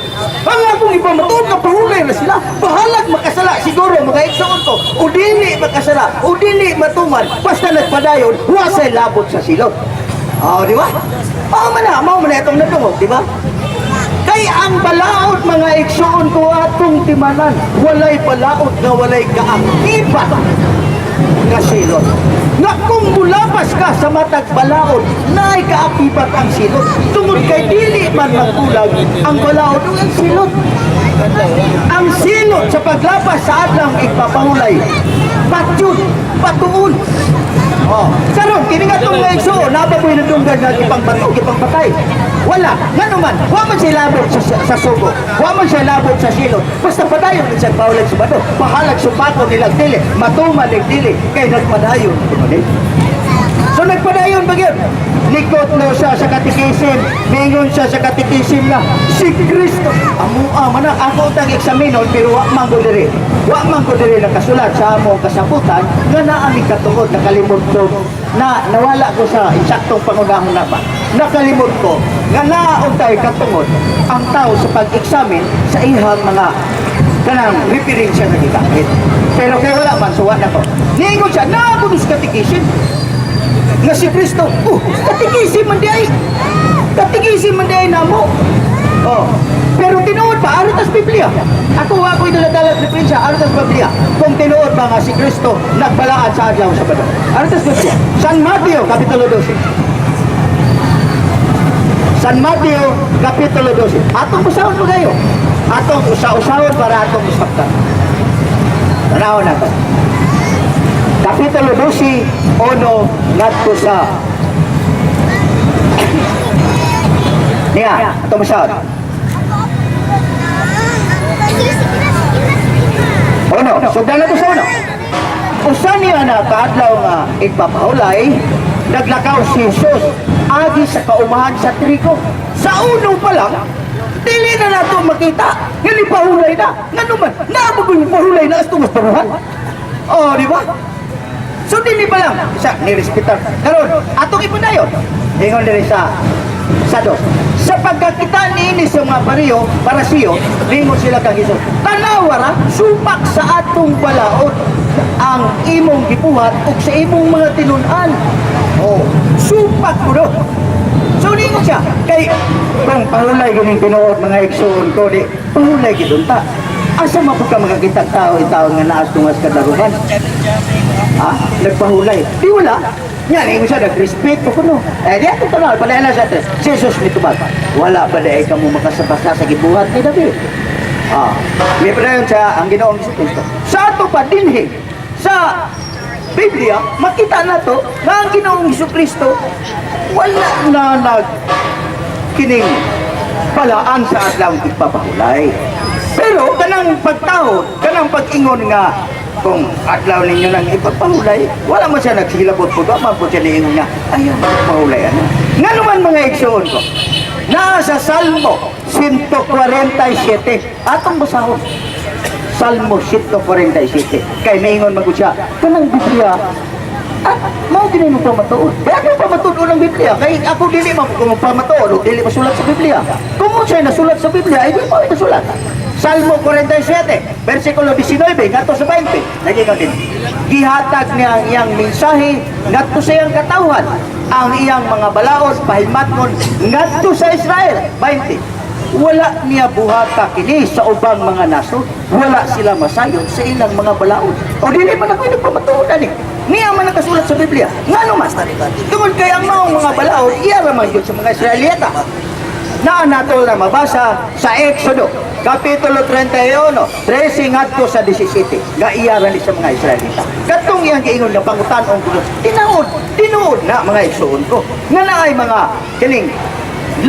Ang akong ipamatuod nga pahulay na sila. Bahalag makasala siguro mga igsoon ko. O dili makasala, o dili matuman, basta nagpadayon, wa say labot sa silot. Oh, di ba? Mao man na itong nadungog, di ba? Kay ang balaod, mga igsoon ko, atong timanan, walay balaod nga walay kaakibat nga silot. Nga kung mulapas ka sa matag balaod, naay kaakibat ang silot. Tungod kay dili man magkulag ang balaod ug ang silot. Ang silot sa paglapas sa adlang igpapahulay, patyon, patuon. Oh, karon kini nga tong mga igsoon, naa ba mo'y nadunggan nga gipangbato, gipangpatay? Wala. Ngano man, wa man siya labot sa sugo. Wa man siya labot sa silot. Basta padayon man siya pahulay sa bato. Bahalag supako nilang dili, matuman nig dili kay nagpadayon. So nagpadayon ba yun? Likot na siya sa katikisim. Mingon siya sa katikisim na si Kristo. Amua man na ako tang eksaminon pero wa man ko diri. Wa man ko diri nakasulat sa among kasabutan nga naa mi katungod, nakalimot ko na nawala ko sa eksaktong pangunahon na ba. Nakalimot ko nga naa untay katungod ang tao sa pag-examine sa ihang mga kanang referensya na gigamit. Pero kaya wala man, suwa na ko. Niingon siya, naa ko sa katikisim nga si Kristo, oh, katikisim man di ay. Katikisim man di ay namo. Oh. Pero tinuod ba, aron tas Biblia. Ako wa ko'y dala-dala referensya, aron tas Biblia. Kung tinuod ba nga si Kristo nagbalaan sa adlaw sa Sabado. Aron tas Biblia. San Mateo, Kapitulo 12. San Mateo, Kapitulo 12. Atong usahon mo kayo. Atong usa-usahon para atong usaptan. Tanawon nato. Kapitulo 12, 1 ngadto sa niya, atong usahon. Uno, sugdan na to sa uno. Usa niya na kaadlaw nga igpapahulay, naglakaw si Jesus agi sa kaumahan sa trigo. Sa uno pa lang, dili na nato makita. Nga pahulay na. Ngano man, naa ba yung pahulay na asto mas baruhan? Oh, di ba? So dili pa lang, isa nirespetar. Karon, atong ipadayon. Ingon diri sa dos. Sa pagkakita niini sa mga pariyo, parasiyo, ningon sila kang Jesus. Tanawa ra, supak sa atong balaod ang imong gibuhat ug sa imong mga tinun-an. Oh, supak ko do. So ningon siya, kay kung pahulay gining tinuod, mga igsoon ko, di pahulay gid unta. Asa man pud ka makakita tao itaw nga naas tungas kadaruhan? Ha? Nagpahulay. Di wala. Yan, ingon siya, nagrespeto ko no. Eh, di ako tanawal, pala na siya. Si Jesus mitubag. Wala ba di ay kamo makasabasa sa gibuhat ni David? Ah, may padayon siya ang Ginoong Hesus Kristo. Sa ato pa dinhi sa Biblia, makita na to nga ang Ginoong Hesus Kristo wala na nag kining balaan sa adlaw igpapahulay. Pero kanang pagtahod, kanang pag-ingon nga kung adlaw ninyo nang ipagpahulay, wala man siya nagsilabot po, man po siya niingon nga, ayaw magpahulay ano. Nga naman, mga igsoon ko, naa sa Salmo 147, atong basahon. Salmo 147, kay niingon man siya, kanang Biblia, mao gini mo pamatuod. Kaya ako pamatuod ng Biblia. Kay ako dili man ko pamatuod o dili masulat sa Biblia. Kung mo siya nasulat sa Biblia, ay di mo nasulat. Salmo 47, versikulo 19 ngadto sa 20. Nagingon din. Gihatag niya ang iyang mensahe ngadto sa iyang katawhan. Ang iyang mga balaod pahimatnon ngadto sa Israel. 20. Wala niya buhata kini sa ubang mga nasod. Wala sila masayon sa ilang mga balaod. O dili man ako nagpamatuodan eh. Niya man nakasulat sa Biblia. Ngano man? Tungod kay ang maong mga balaod, iya ra man yun sa mga Israelita. Naa nato na mabasa sa Exodo, Kapitulo 31, 13 ngadto sa 17, nga iya ra ni sa mga Israelita. Katong iyang giingon nga pangutan-on ko, tinuod, tinuod na, mga igsoon ko. Nga naay mga kining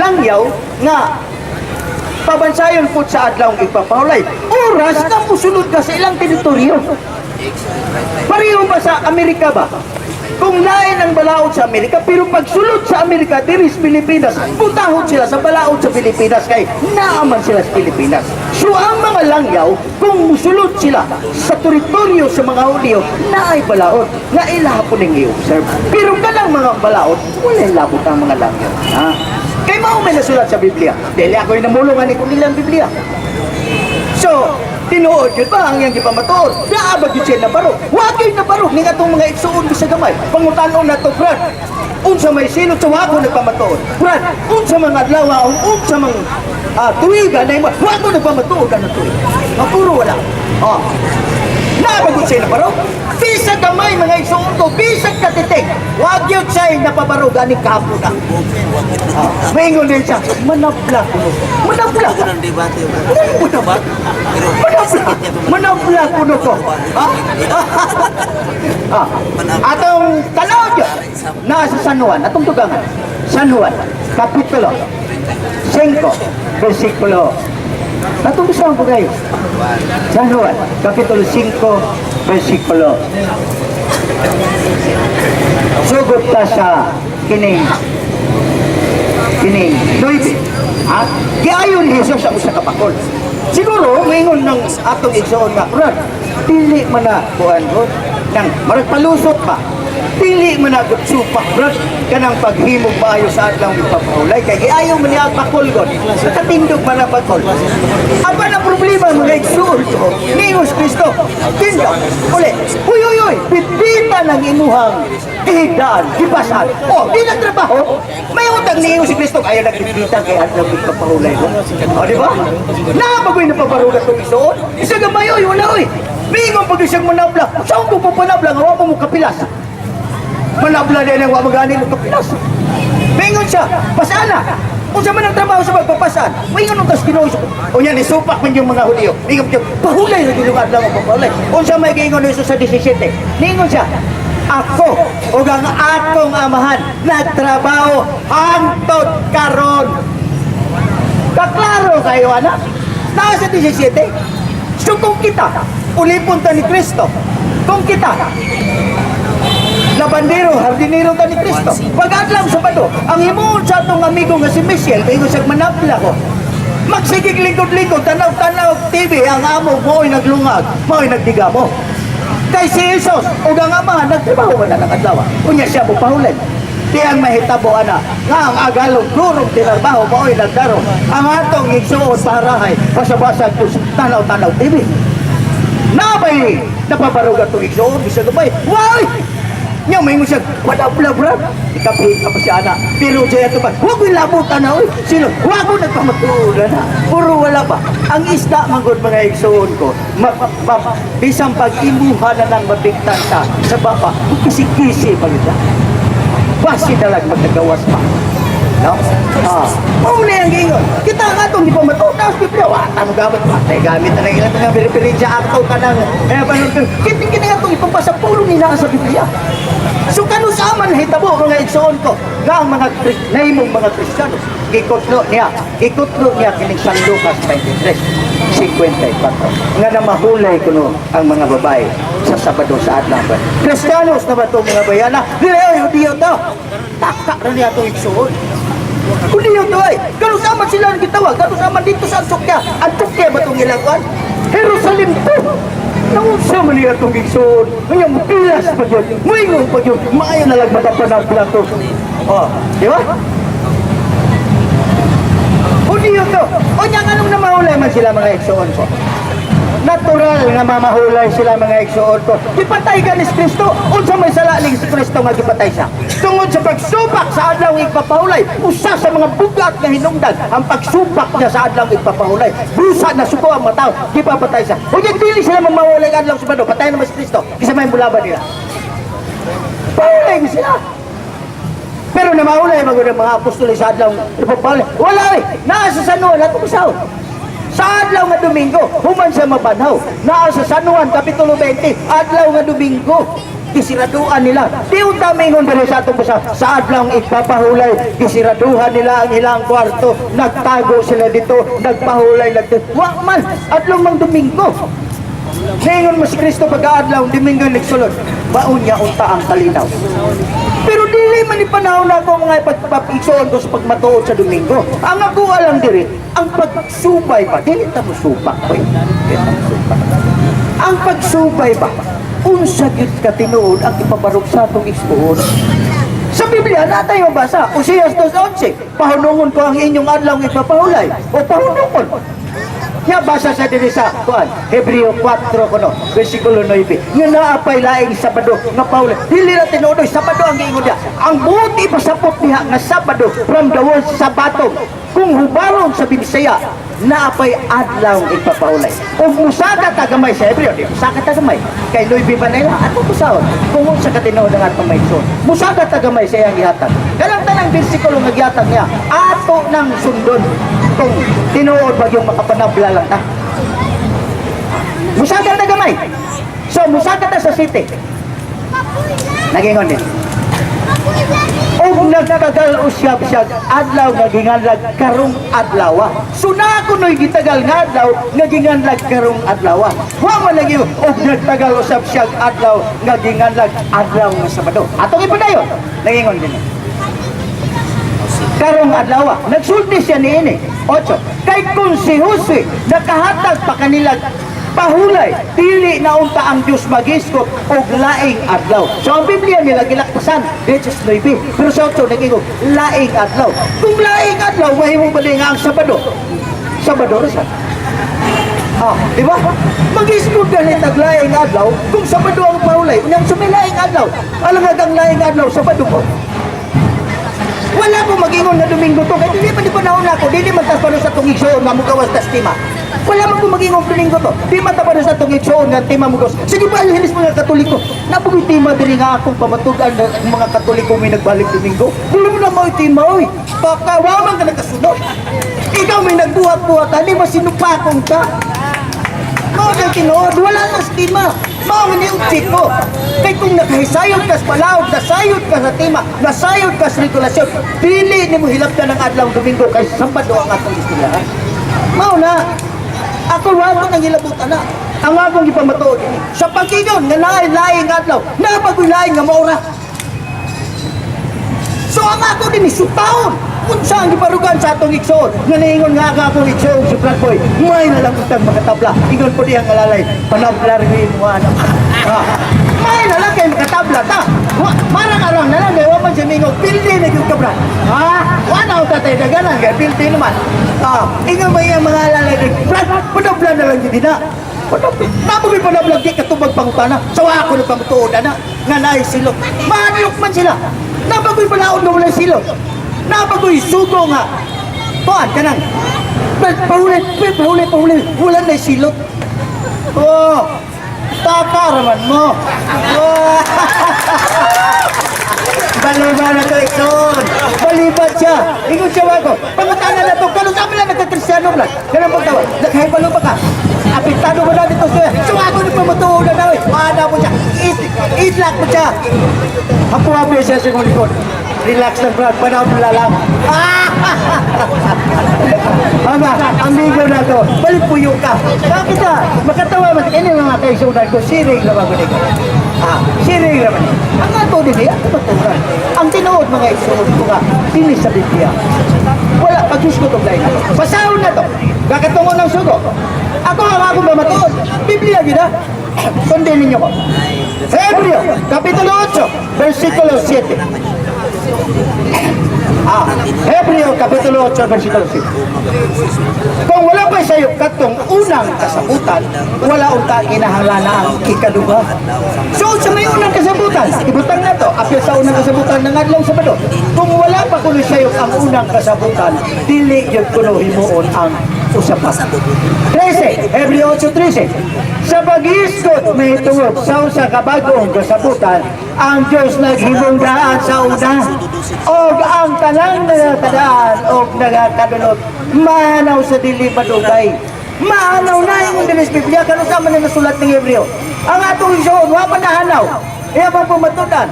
langyaw nga pabansayon po sa adlaw igpapahulay. Oras na musulod ka sa ilang teritoryo. Pareho ba sa Amerika ba? Kung lain ang balaod sa Amerika, pero pagsulod sa Amerika, diri sa Pilipinas, putahod sila sa balaod sa Pilipinas kay naaman sila sa Pilipinas. So ang mga langyaw, kung musulod sila sa teritoryo sa mga Hudiyo, naay balaod, na ilaha po ning i-observe. Pero kanang mga balaod, walay labot ang mga langyaw. Ha? Kay mao may nasulat sa Biblia. Dili ako'y namulungan ni nilang Biblia. So, tinuod yun ba ang iyang gipamatuod? Naa ba gyud siya nabarog? Wa gyud nabarog ning atong mga igsuon bisa gamay. Pangutanon nato, Brad. Unsa may silot sa wa ko nagpamatuod? Brad, unsa mga adlaw o unsa mang tuwiga na imo? Wa ko nagpamatuod ano tuig. Mapuro wala. Oh. Naa ba gyud siya nabarog? Bisag gamay mga igsuon ko, bisag katiting. Wa gyud siya napabarog ani kapo na. Ah, maingon din siya, manabla ko. Manabla ka. Ng debate. Ano mo ba? Manabla, manabla kuno ko. Ha? Ah, atong tanaw yun, nasa San Juan, atong dugangan. San Juan, Kapitulo 5, versikulo. Atong gusto ko kayo. San Juan, Kapitulo 5, versikulo. Sugot ta sa kining kining 9. Ha? Giayon ni Jesus ang usa ka bakol. Siguro maingon ng atong igsoon nga, "Brad, dili man na kuan ko nang marag palusot ba. Dili man na gud supak, brad, kanang paghimog maayo sa adlaw ipapahulay kay giayo man niya ang bakol god. Katindog man ang bakol." Apan ang problema mga igsoon ko, ni Kristo, tindog, uli, uy, uy, uy, bitbita ng imuhang gihigdaan, gibasan. Oh, di na trabaho. May utang ni si Kristo, ayaw nagbibita kay adlaw ipapahulay ko. O, di ba? Nabagoy na pabarugat itong igsoon. Isa gamay, oy, wala, oy. Mingon pag isang manabla. Saan ko pa panabla? Nga wa mo kapilas. Manabla din ang wa magani mo kapilas. Mingon siya, pasana. Unsa man ang trabaho sa pagpapasan? Mingon ang tas Ginoo. Unya ni supak man yung mga Hudiyo. Mingon siya, pahulay ra gyud ang adlaw ang pagpahulay. Unsa may giingon ni Jesus sa 17? Ningon siya, "Ako ug ang akong amahan nagtrabaho hangtod karon." Kaklaro kayo, anak. Naa sa 17. So kung kita, ulipon ta ni Kristo. Kung kita, labandero, hardinero ta ni Kristo. Pag-adlaw Sabado, ang himuon sa atong amigo nga si Michelle, kay sa manapla ko. Magsigig lingkod-lingkod, tanaw-tanaw TV, ang amo mo'y naglungag, mo'y nagdigamo. Kay si Jesus, ug ang ama, nagtrabaho man na ng adlaw. Unya siya mo pahulay. Di ang mahitabo ana, nga ang agalong durong tinarbaho mo'y nagdaro. Ang atong igsuon parahay, basa-basa tanaw-tanaw TV. Nabay, napabarog atong igsuon, bisag gamay. Why? Nya may siya, wala bla bra. Ikapi ka pa siya ana. Pero siya ito ba, huwag yung labutan na, oy. Sino? Huwag ko nagpamatulan na. Puro wala ba? Ang isda, manggod mga igsuon ko, ma, ma, bisang pag-imuha na ng mabigtan ta sa baba, kisi-kisi pa yun. Basi na lang magkagawas pa. No? Ah. Mao na ang giingon. Kita nga itong di pa matutas, Biblia. Wa ta mo gamit. Wa tayo gamit na ilang mga referensya ako ka ng eh, paano, kita kita nga itong ipabasa puro nila sa Biblia. So kanu sa man hitabo mga igsoon ko nga ang mga nahimong mga Kristiyano gikutlo niya kining San Lucas 23:54 nga namahulay kuno ang mga babae sa Sabado sa adlaw. Kristiyanos na ba itong mga bayana? Dili ay Hudiyo to. Taka ra niya itong igsoon. Hudiyo to ay. Kanu sa man sila gitawag? Kanu sa man dito sa Antioquia? Antioquia ba itong ilang? Jerusalem to. Naunsa man niya itong igsoon. Nga mupilas pa yun. Muingon pa yun. Maayo na lang makapanagla to. Oh, di ba? Hudiyo to. O niya anong namahulay man sila mga igsoon ko? Natural nga mamahulay sila mga igsoon ko. Gipatay ka ni Kristo. Unsa may sala ni Kristo nga gipatay siya? Tungod sa pagsupak sa adlaw igpapahulay, usa sa mga bugat nga hinungdan ang pagsupak niya sa adlaw igpapahulay. Busa na suko ang mga tao, gipapatay siya. Unya dili sila mamahulay ang adlaw Sabado, patay naman si Kristo. Kinsa may mulaban nila. Pahulay sila. Pero namahulay magud ang mga apostol sa adlaw ipapahulay. Wala eh. Naa sa San Juan ato usaw. Sa adlaw nga Domingo, human siya mabanhaw. Naa sa San Juan, Kapitulo 20, adlaw nga Domingo. Gisiraduan nila. Di unta maingon diri sa atong basa. Sa adlaw igpapahulay, gisiraduhan nila ang ilang kwarto. Nagtago sila dito, nagpahulay, nagtago. Wa man, adlaw mang Domingo. Ningon mo si Kristo pag-aadlaw, Domingo nagsulod. Baon niya unta ang kalinaw. Pero dili man ni panahon na ako mga pagpapigsoon ko sa pagmatuod sa Domingo. Ang ako alam diri, ang pagsubay ba, dili ta mo supak ko. Dili ta mo supak. Ang pagsubay ba, unsa gyud ka tinuod ang ipabarog sa atong igsuon? Sa Biblia, na tayo mabasa. Oseas 2:11, "Pahunungon ko ang inyong adlaw ipapahulay." O pahunungon. Ya basa sa diri sa kuan, Hebreo 4 kuno, bersikulo 9. Nga naapay laing Sabado nga pahulay. Dili ra tinuod Sabado ang giingon diha. Ang buot ipasapot diha nga Sabado from the word sabato. Kung hubaron sa Binisaya, naapay adlaw ipapahulay. Ug musaka ta gamay sa Hebreo, di musaka ta gamay. Kay 9 pa nila ato busahon. Kung unsa ka tinuod ang atong maigsoon. Musaka ta gamay sa iyang gihatag. Kanang tanang bersikulo nga gihatag niya, ato nang sundon kung tinuod ba yung makapanabla lang ta. Musaka ta gamay. So musaka ta sa city. Nagingon din. Og nagtagal usyab siya adlaw nga ginganlag karong adlaw. So na kuno'y gitagal nga adlaw nga ginganlag karong adlaw. Wa man lagi og nagtagal usab siya adlaw nga ginganlag adlaw nga Sabado. Atong ipadayon. Nagingon din. Karong adlaw. Nagsulti siya niini. 8. Kay kung si Jose nakahatag pa kanila pahulay, dili na unta ang Diyos magisgot og laing adlaw. So ang Biblia nila gilakpasan, Genesis 9. Pero sa 8 nag-ingon, laing adlaw. Kung laing adlaw, mahimo ba nga ang Sabado? Sabado ra siya. Ah, di ba? Mag-isgot ganit ang laing adlaw kung Sabado ang pahulay. Unyang sumilaing adlaw. Alam nga ang laing adlaw, Sabado po. Wala ko mag-ingon na Domingo to. Kaya dili pa di panahon na ako. Dili man tas pa sa tungig igsoon nga mugawas tas tima. Wala man ko mag-ingon Domingo to. Di man ta pa sa tungig igsoon nga tima mugawas. Sige pa, hilis mga Katoliko. Napugoy tima diri nga akong pamatugan na ang mga Katoliko may nagbalik Domingo. Wala mo na mo tima, oy. Baka wa man ka nagkasunod. Ikaw may nagbuhat-buhat, ani masinupakong ka. Mao kay tinuod, wala na sa tima. Mao nga ni utsik ko. Kay kung nakahisayod ka sa palaod, nasayod ka sa tema, nasayod ka sa regulasyon, dili nimo hilabtan ang adlaw Domingo kay Sabado ang atong istoryahan. Mao na. Ako wa ko nang hilabutan na. Ang akong gipamatuod ini. Sa pagkigon nga naay laing adlaw, napagoy laing nga maura. So ang ako din sutaon. Unsa ang giparugan sa atong igsoon? Nga niingon nga ang akong igsoon si Brad Boy. May na lang utang makatabla. Ingon po diyang alalay. Panabla rin mo anak. Ah. May na lang kay makatabla ta. Wa, marang arang na lang kay wa man siya mingo. Pildi na gyud ka, Brad. Ha? Wa na ta tay daganan kay pildi naman. Ah, ingon mo iyang mga alalay. Brad, panabla na lang gyud na. Panabla. Nabo may panabla di katubag pangutana. Sa wa ako nagpamatuod ana nga naay silot. Mahadlok man sila. Nabagoy palaod nga walay silot. Nabagoy sugo nga. Kuan kanang. Pahulay, pahulay, pahulay. Wala na silot. Oh, taka raman mo. Oh. Baliba na to, Ikson. Balibat siya. Ingon siya wako. Pangutana na to. Kano sa lang nagka-Kristiyano lang. Ganun pagtawa. Nakahibalo pa ka. Apektado mo na dito siya. So ako ni pamatuo na daw. Paana mo siya. Itlak mo siya. Hapo-hapo siya sa likod. Relax lang, Brad. Panahon mo lang. Mama, amigo na to. Balik puyo ka. Bakit ah? Makatawa man. Ini mga kaisunan ko. Siring naman ko nito. Ah, siring naman. Ang ato din eh, ako maturan. Ang tinuod mga isuod ko nga, dili sa Biblia. Wala, pag-gisgot og lain. Basahon na to. Kakatungo ng sugo. Ako ang akong pamatuod. Biblia gid ah. Sundin ninyo ko. Hebreo, Kapitulo 8, versikulo 7. Ah, Hebreo, Kapitulo 8, versikulo 7. Kung wala pa sa'yo katong unang kasabutan, wala unta kinahanglan na ang ikaduha. So, sa may unang kasabutan, ibutang na to, apil sa unang kasabutan ng adlaw Sabado. Kung wala pa kuno sa'yo ang unang kasabutan, dili gyud kuno himuon ang usa pa. 13, Hebreo 8:13. Sa pag-isgot may tungod sa usa ka bag-ong kasabutan, ang Diyos naghimong daan sa una. Og ang tanang nagakadaan og nagakadunot, maanaw sa dili madugay. Maanaw na yung dinis Biblia, kano sa man na nasulat ng Hebreo. Ang atong igsoon, wa pa nahanaw. Iya pa pamatudan.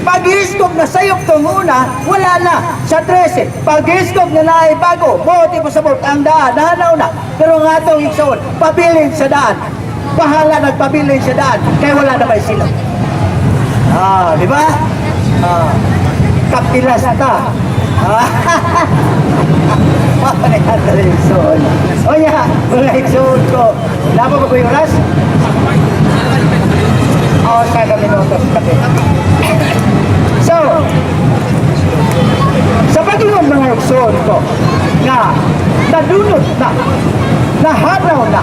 Pag-iskog na sayop tong una, wala na. Sa 13, pag-iskog na naay bago, buti pa sabot ang daan, nahanaw na. Pero ang atong igsoon, pabilin sa daan. Bahala nagpabilin siya daan kay wala na may silong. Ah, di ba? Ah, kapilas ta. Ah, igsoon. O ya, mga igsoon ko. Lama ba ko yung oras? Oo, sa minutos kami. So, sa pag-ingon, mga igsoon ko, nga nadunot na, nahanaw na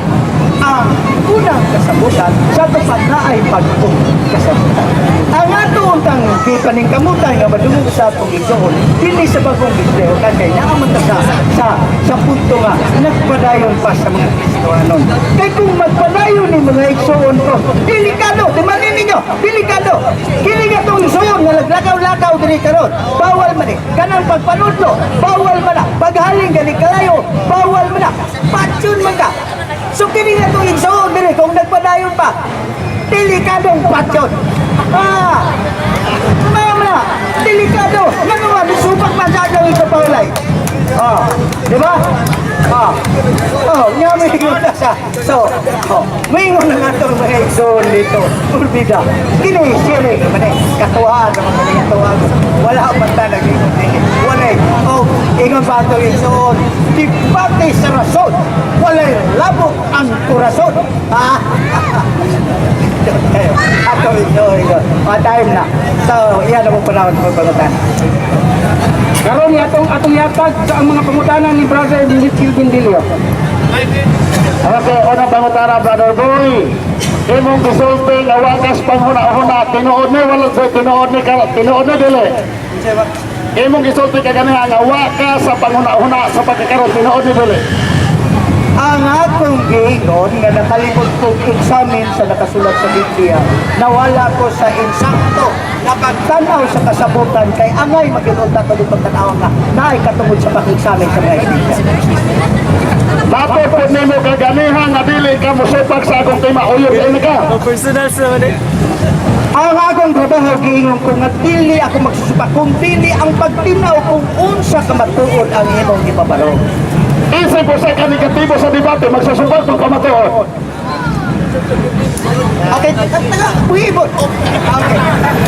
ang unang kasabutan sa tapat na ay pag-ong kasabutan. Ang ato untang gipaningkamutan nga madungog sa atong igsoon dinhi sa bagong Gislihukan kay naa man ta sa punto nga nagpadayon pa sa mga Kristohanon. Kay kung magpadayon ni, mga igsoon ko, delikado, di man ninyo, delikado. Kini nga tong igsoon nga naglakaw-lakaw diri karon, bawal man eh. Kanang pagpanudlo, bawal man na. Paghaling gali kalayo, bawal man na. Patyon man ka. So kini nga tong igsoon diri kung nagpadayon pa, delikadong patyon. Ah, mama, delikado. Ngano nga, misupak man sa atong ipapahulay. Ah, di ba? Ah, oh, nga may na sa. So, oh, may na nga itong mga igsoon dito. Urbida. Kini, siri, man eh, katuwaan naman kani katuwaan. Wala man ta nag-ingon din. Wala eh. Oh, ingon pa itong igsoon? Debate sa rason. Walay labok ang kurason. Ah, kayo. Ato ito, ito. O, time na. So, iyan ang panahon sa pagpangutan. Karon atong atong yatag sa ang mga pangutana ni Brother Mitchell Bindilio. Okay, unang pangutana, Brother Boy. Imong gisulti nga wagas panghuna-huna, tinuod ni wala sa tinuod ni tinuod ni dili? Imong gisulti ka ganiha nga wa ka sa panghuna-huna sa pagkakaron, tinuod ni dili? Ang akong giingon nga nakalimot kong examine sa nakasulat sa Biblia, nawala ko sa insakto na pagtanaw sa kasabutan kay angay magilunta ko di pagtanaw nga naay katungod sa pag-examine sa mga Biblia. Dapat po nimo kaganiha nga dili ka mosupak sa akong tema, uyon dili ka? Personal sa man eh. Ang akong trabaho, giingon ko nga dili ako magsusupak kung dili ang pagtinaw kung unsa ka matuod ang imong gipabarog. Isip po sa ka negatibo sa debate, magsusupak pag pamatuod. Okay, taga, buhibot. Okay.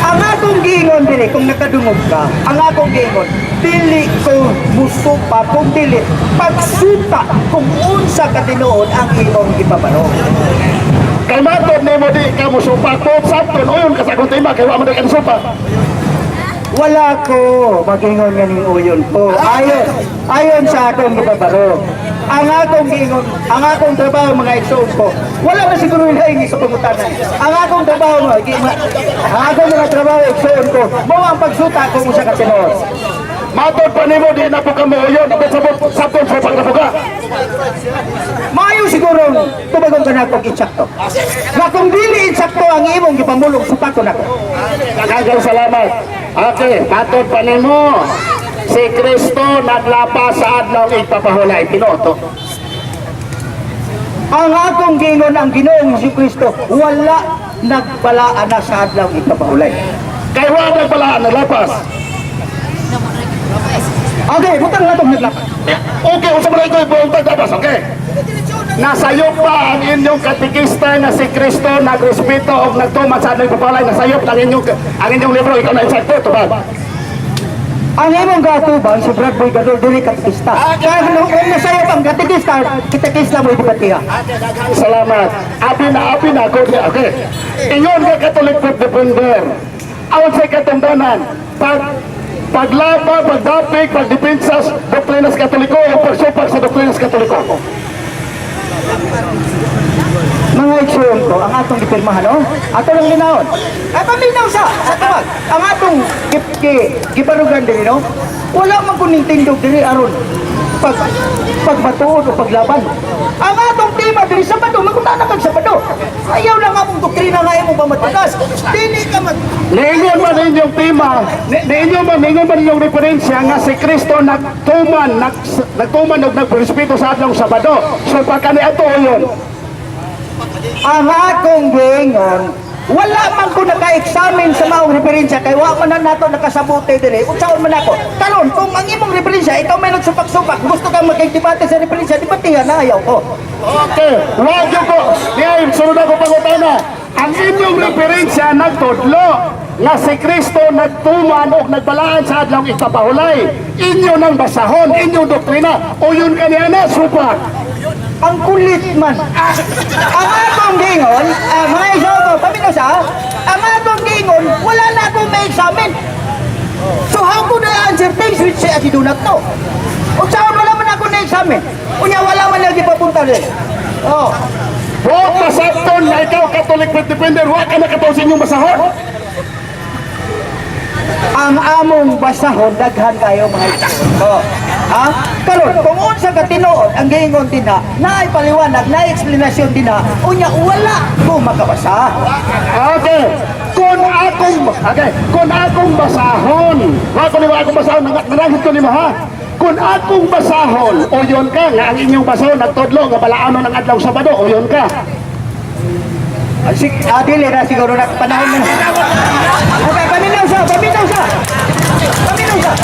Ang akong giingon dili, kung nakadungog ka, ang akong giingon, dili ko musupa kung dili pagsuta kung unsa ka tinuod ang imong gipabarog. Kay matod nimo di ka mosupak po sabton uyon ka sa akong tema kay wa man ka supak. Wala ko magingon nga ning uyon ko. Ayon sa akong gipabarog. Ang akong giingon, ang akong trabaho, mga igsoon ko, wala na siguro ilaing sa pangutana. Ang akong trabaho mga, ang akong mga trabaho, igsoon ko, mao ang pagsuta kung usa ka tinuod. Matod pa nimo di na po ka muuyon, dapat sabot sabton supak na po ka. Maayo siguro tubagon ka nako insakto. Nga kung dili insakto ang imong gipamulong, supakon nako. Daghang salamat. Okay, matod pa nimo. Si Kristo naglapa sa adlaw igpapahulay. Tinuod to? Ang akong giingon, ang Ginoong Kristo wala nagbalaan na sa adlaw igpapahulay. Kay wa nagbalaan naglapas. Okay, butang na itong naglapas. Okay, unsa man ikaw ibuong labas, okay? Nasayop pa ang inyong katikista nga si Kristo nagrespeto og nagtuman sa adlaw igpapahulay? Nasayop ang inyong libro, ikaw na insakto, tubag. Ang imong gatubang si Brad Boy Gadol dili katekista. Kaya kung nasayop ang katekista, katekista mo ibatiha. Salamat. Abi na ako. Okay. Ingon ka Catholic Faith Defender. Awan sa katundanan, paglaba, pagdapik, pagdepensa sa doktrinas Katoliko o pagsupak sa doktrinas Katoliko? Mga igsoon ko, ang atong gipirmahan, no? Ato lang linawon. Ay, paminaw sa tawag. Ang atong gibarugan diri, no? Wala man kuning tindog diri aron pagmatuod o paglaban. Ang atong tema diri, Sabado, magkutana kag Sabado. Ayaw lang among doktrina nga imong pamatunas. Dili ka mag Niingon man inyong tema, niingon man inyong referensya nga si Kristo nagtuman og nagrespeto sa adlong Sabado. So pagka ni ato yun? Ang akong giingon, Wala man ko naka-examine sa maong referensya kay wa man na nato nakasabuti dire. Unsaon man ako? Karon kung ang imong referensya ikaw may nagsupak-supak, gusto kang makigdebate sa referensya, debatehan na, ayaw ko. Okay, wag yun ko. Diay, sunod ako pangutana. Ang inyong referensya nagtudlo nga si Kristo nagtuman og nagbalaan sa adlaw ikapahulay. Inyo nang basahon, inyong doktrina. O yun kaniya na, supak. Ang kulit man. Ang atong gingon, mga isogo, paminaw sa, ang atong gingon, wala na akong may examine. So how could I answer things which I do not know? Unsaon, wala man ako na-examine? Unya wala man lagi papunta rin. Oh. Huwag masabton na ikaw Catholic Faith Defender, huwag ka nakataw sa inyong basahon. Ang among basahon daghan kayo, mga isogo. Ha? Karon kung unsa ka tinuod ang giingon dinha, naay paliwanag, naay eksplanasyon dinha, unya wala ko makabasa. Okay, kung akong basahon, wa ko nimo akong basahon, nananghit ko nimo ha. Kung akong basahon, o yun ka, nga ang inyong basahon, nagtudlo, nga balaanon ang adlaw Sabado, o yun ka. Ah, dili na siguro na panahon na. Okay, paminaw siya, paminaw siya. Paminaw siya.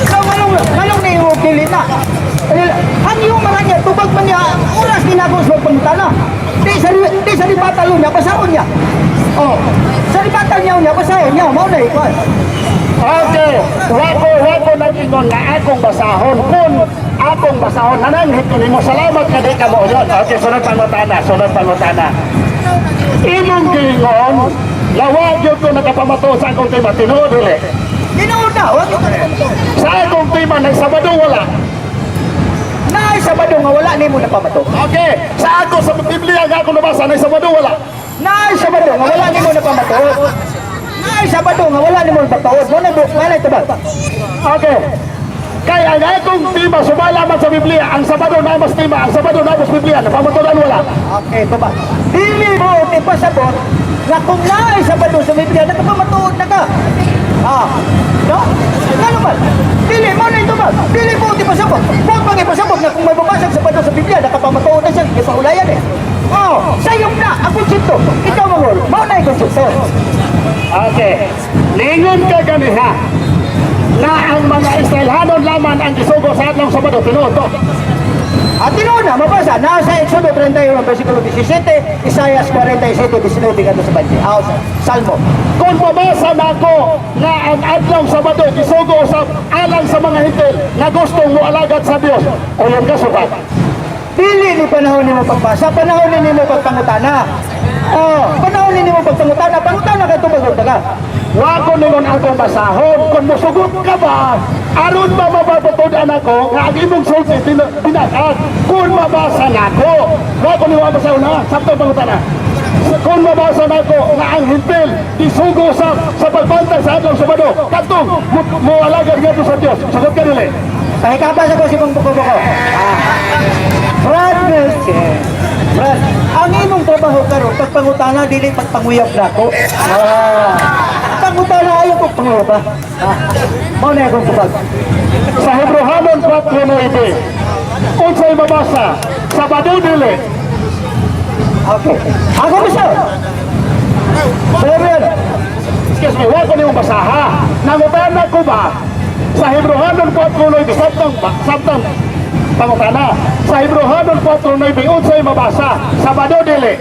So, nganong, nganong na yung dili na? Ang yung mga niya, tubag man niya, oras ni Nagos magpangutana. Di sa ribatalo niya, basahon niya. Oh, sa ribatal niya niya, basahon niya, mao na ikaw. Okay, wako nag-ingon nga akong basahon. Kung akong basahon, nananghit ko nimo, salamat ka di ka mo yun. Okay, sunod pangutana, sunod pangutana. Imong giingon, lawag yun ko nakapamato sa akong tema, tinuod dili? Tinuod na, wag yung Sa akong tema, ng Sabado wala. Naay Sabado nga wala nimo napamato. Okay, sa ako sa Biblia nga ako nabasa, ng Sabado wala. Naay Sabado nga wala nimo napamato. Naay Sabado nga wala nimo napatuod. Mo na wala ito ba? Okay. Kaya ang akong tema, sumala man sa Biblia, ang Sabado na mas tema, ang Sabado na mas Biblia, napamatulan wala. Okay, ito ba? Dili mo ipasabot na kung naay Sabado sa Biblia, nakapamatuod na ka. Ah, no? Ano ba? Dili mo na ito ba? Dili mo ipasabot. Huwag bang ipasabot na kung may babasag Sabado sa Biblia, nakapamatuod na siya, ipaulayan eh. Oh, sayop na ang konsepto. Ikaw mangol, mao na yung konsepto. Okay. Lingon ka ganiha na ang mga Israelhanon laman ang gisugo sa adlaw Sabado, tinuod to? At tinuod na, mabasa, nasa Exodo 31, versikulo 17, Isaias 47, 19, ngadto sa 20. Ah, Salmo. Kung mabasa nako nga ang adlaw Sabado gisugo sa alang sa mga Hentil nga gustong moalagad sa Dios, o yun ka sukat. Dili ni panahon nimo pagbasa, panahon ni nimo pagpangutana. Oh, panahon ni nimo pagpangutana, pangutana kay tubag ka. Wa ko ningon akong basahon. Kung musugot ka ba, aron ba mababatudan ako nga ang imong sulti binatag? Kung mabasa nako, wa ko ningon basahon ha, sabtong pangutana. Kung mabasa nako nga ang Hentil isugo sa pagbantay sa adlaw Sabado, kadtong moalagad ngadto sa Dios, sugot ka dili? Pahikabas ako si Bang Buko-Buko. Ah. Brad Wilson. Brad, ang imong trabaho karon pagpangutana, dili pagpanguyab nako. Ah. Pangutana, ayaw ko panguyab ba. Ah. Mao na akong tubag. Sa Hebrohanon 4:9, unsay mabasa? Sabado dili? Okay. Ako gusto. Sir, Excuse me, wa ko niyong basaha. Nangutana ko ba sa Hebrohanon 4:9, sabtang pangutana. Sa Hebrohanon 4:9, unsay mabasa? Sabado dili?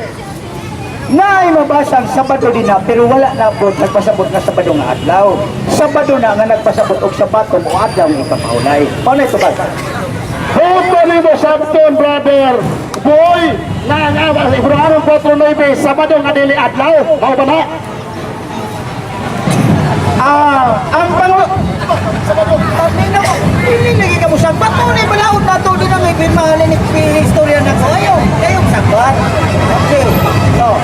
Naay mabasang Sabado din na, pero wala na po nagpasabot nga Sabado nga adlaw. Sabado na nga nagpasabot og Sabato o adlaw nga ipapahulay. Paano ito ba? Huto nimo sabton, brother. Boy, na ang ang Hebrohanon 4:9, Sabado nga dili adlaw. Mao ba na? Ah, ang pangu... Paminaw, dili lagi ka mo sagbat. Mao na balaod na to din ang ipirmahan ni istorya na ko. Ayaw, ayaw sagbat. Okay. No.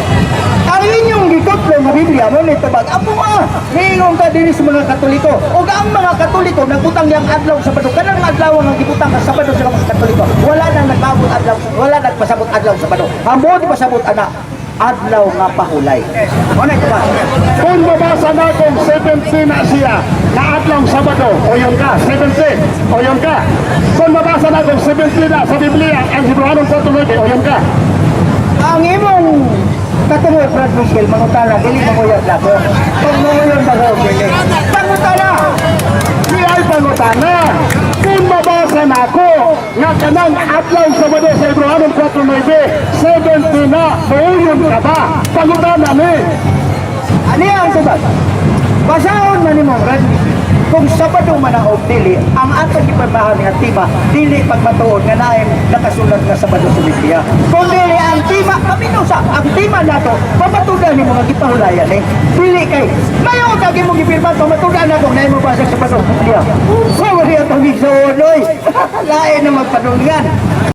Ang inyong gitutlo nga Biblia mo ni tabag. Apo ah, niingon ka dinhi sa mga Katoliko. Ug ang mga Katoliko nagbutang yang adlaw sa Sabado. Kanang adlaw nga gibutang ka Sabado sa mga Katoliko. Wala nang nagpaabot adlaw, wala nagpasabot adlaw sa Sabado. Ang buot ipasabot ana adlaw nga pahulay. Mo na ito ba? Kung mabasa na kung 70 na siya, na adlaw Sabado, o yun ka, 70, o yun ka. Kung mabasa na kung 70 na sa Biblia, ang Hebrohanon 4:9, o yun ka. Ang imong Katong Brad Michelle, mangutana, dili manguyon nako. Kung manguyon ba ko, dili. Pangutana! Di ay pangutana! Kung mabasa na ako nga kanang adlaw Sabado sa Hebreohanon 4.9, 70 na, muuyon ka ba? Pangutana ni! Ani ang tubag? Basahon man nimo, Brad Michelle. Kung Sabado man ang og dili, ang atong gipirmahan nga tema, dili pagmatuod nga naay nakasulat nga Sabado sa Biblia. Kung dili ang tema, paminaw sa ang tema nato, pamatudan nimo nga gipahulayan eh. Dili kay mayo kag imong gipirma, pamatudan ako na imo basa sa Sabado sa Biblia. Unsa wali atong igsoon oy? Lain na magpadulngan.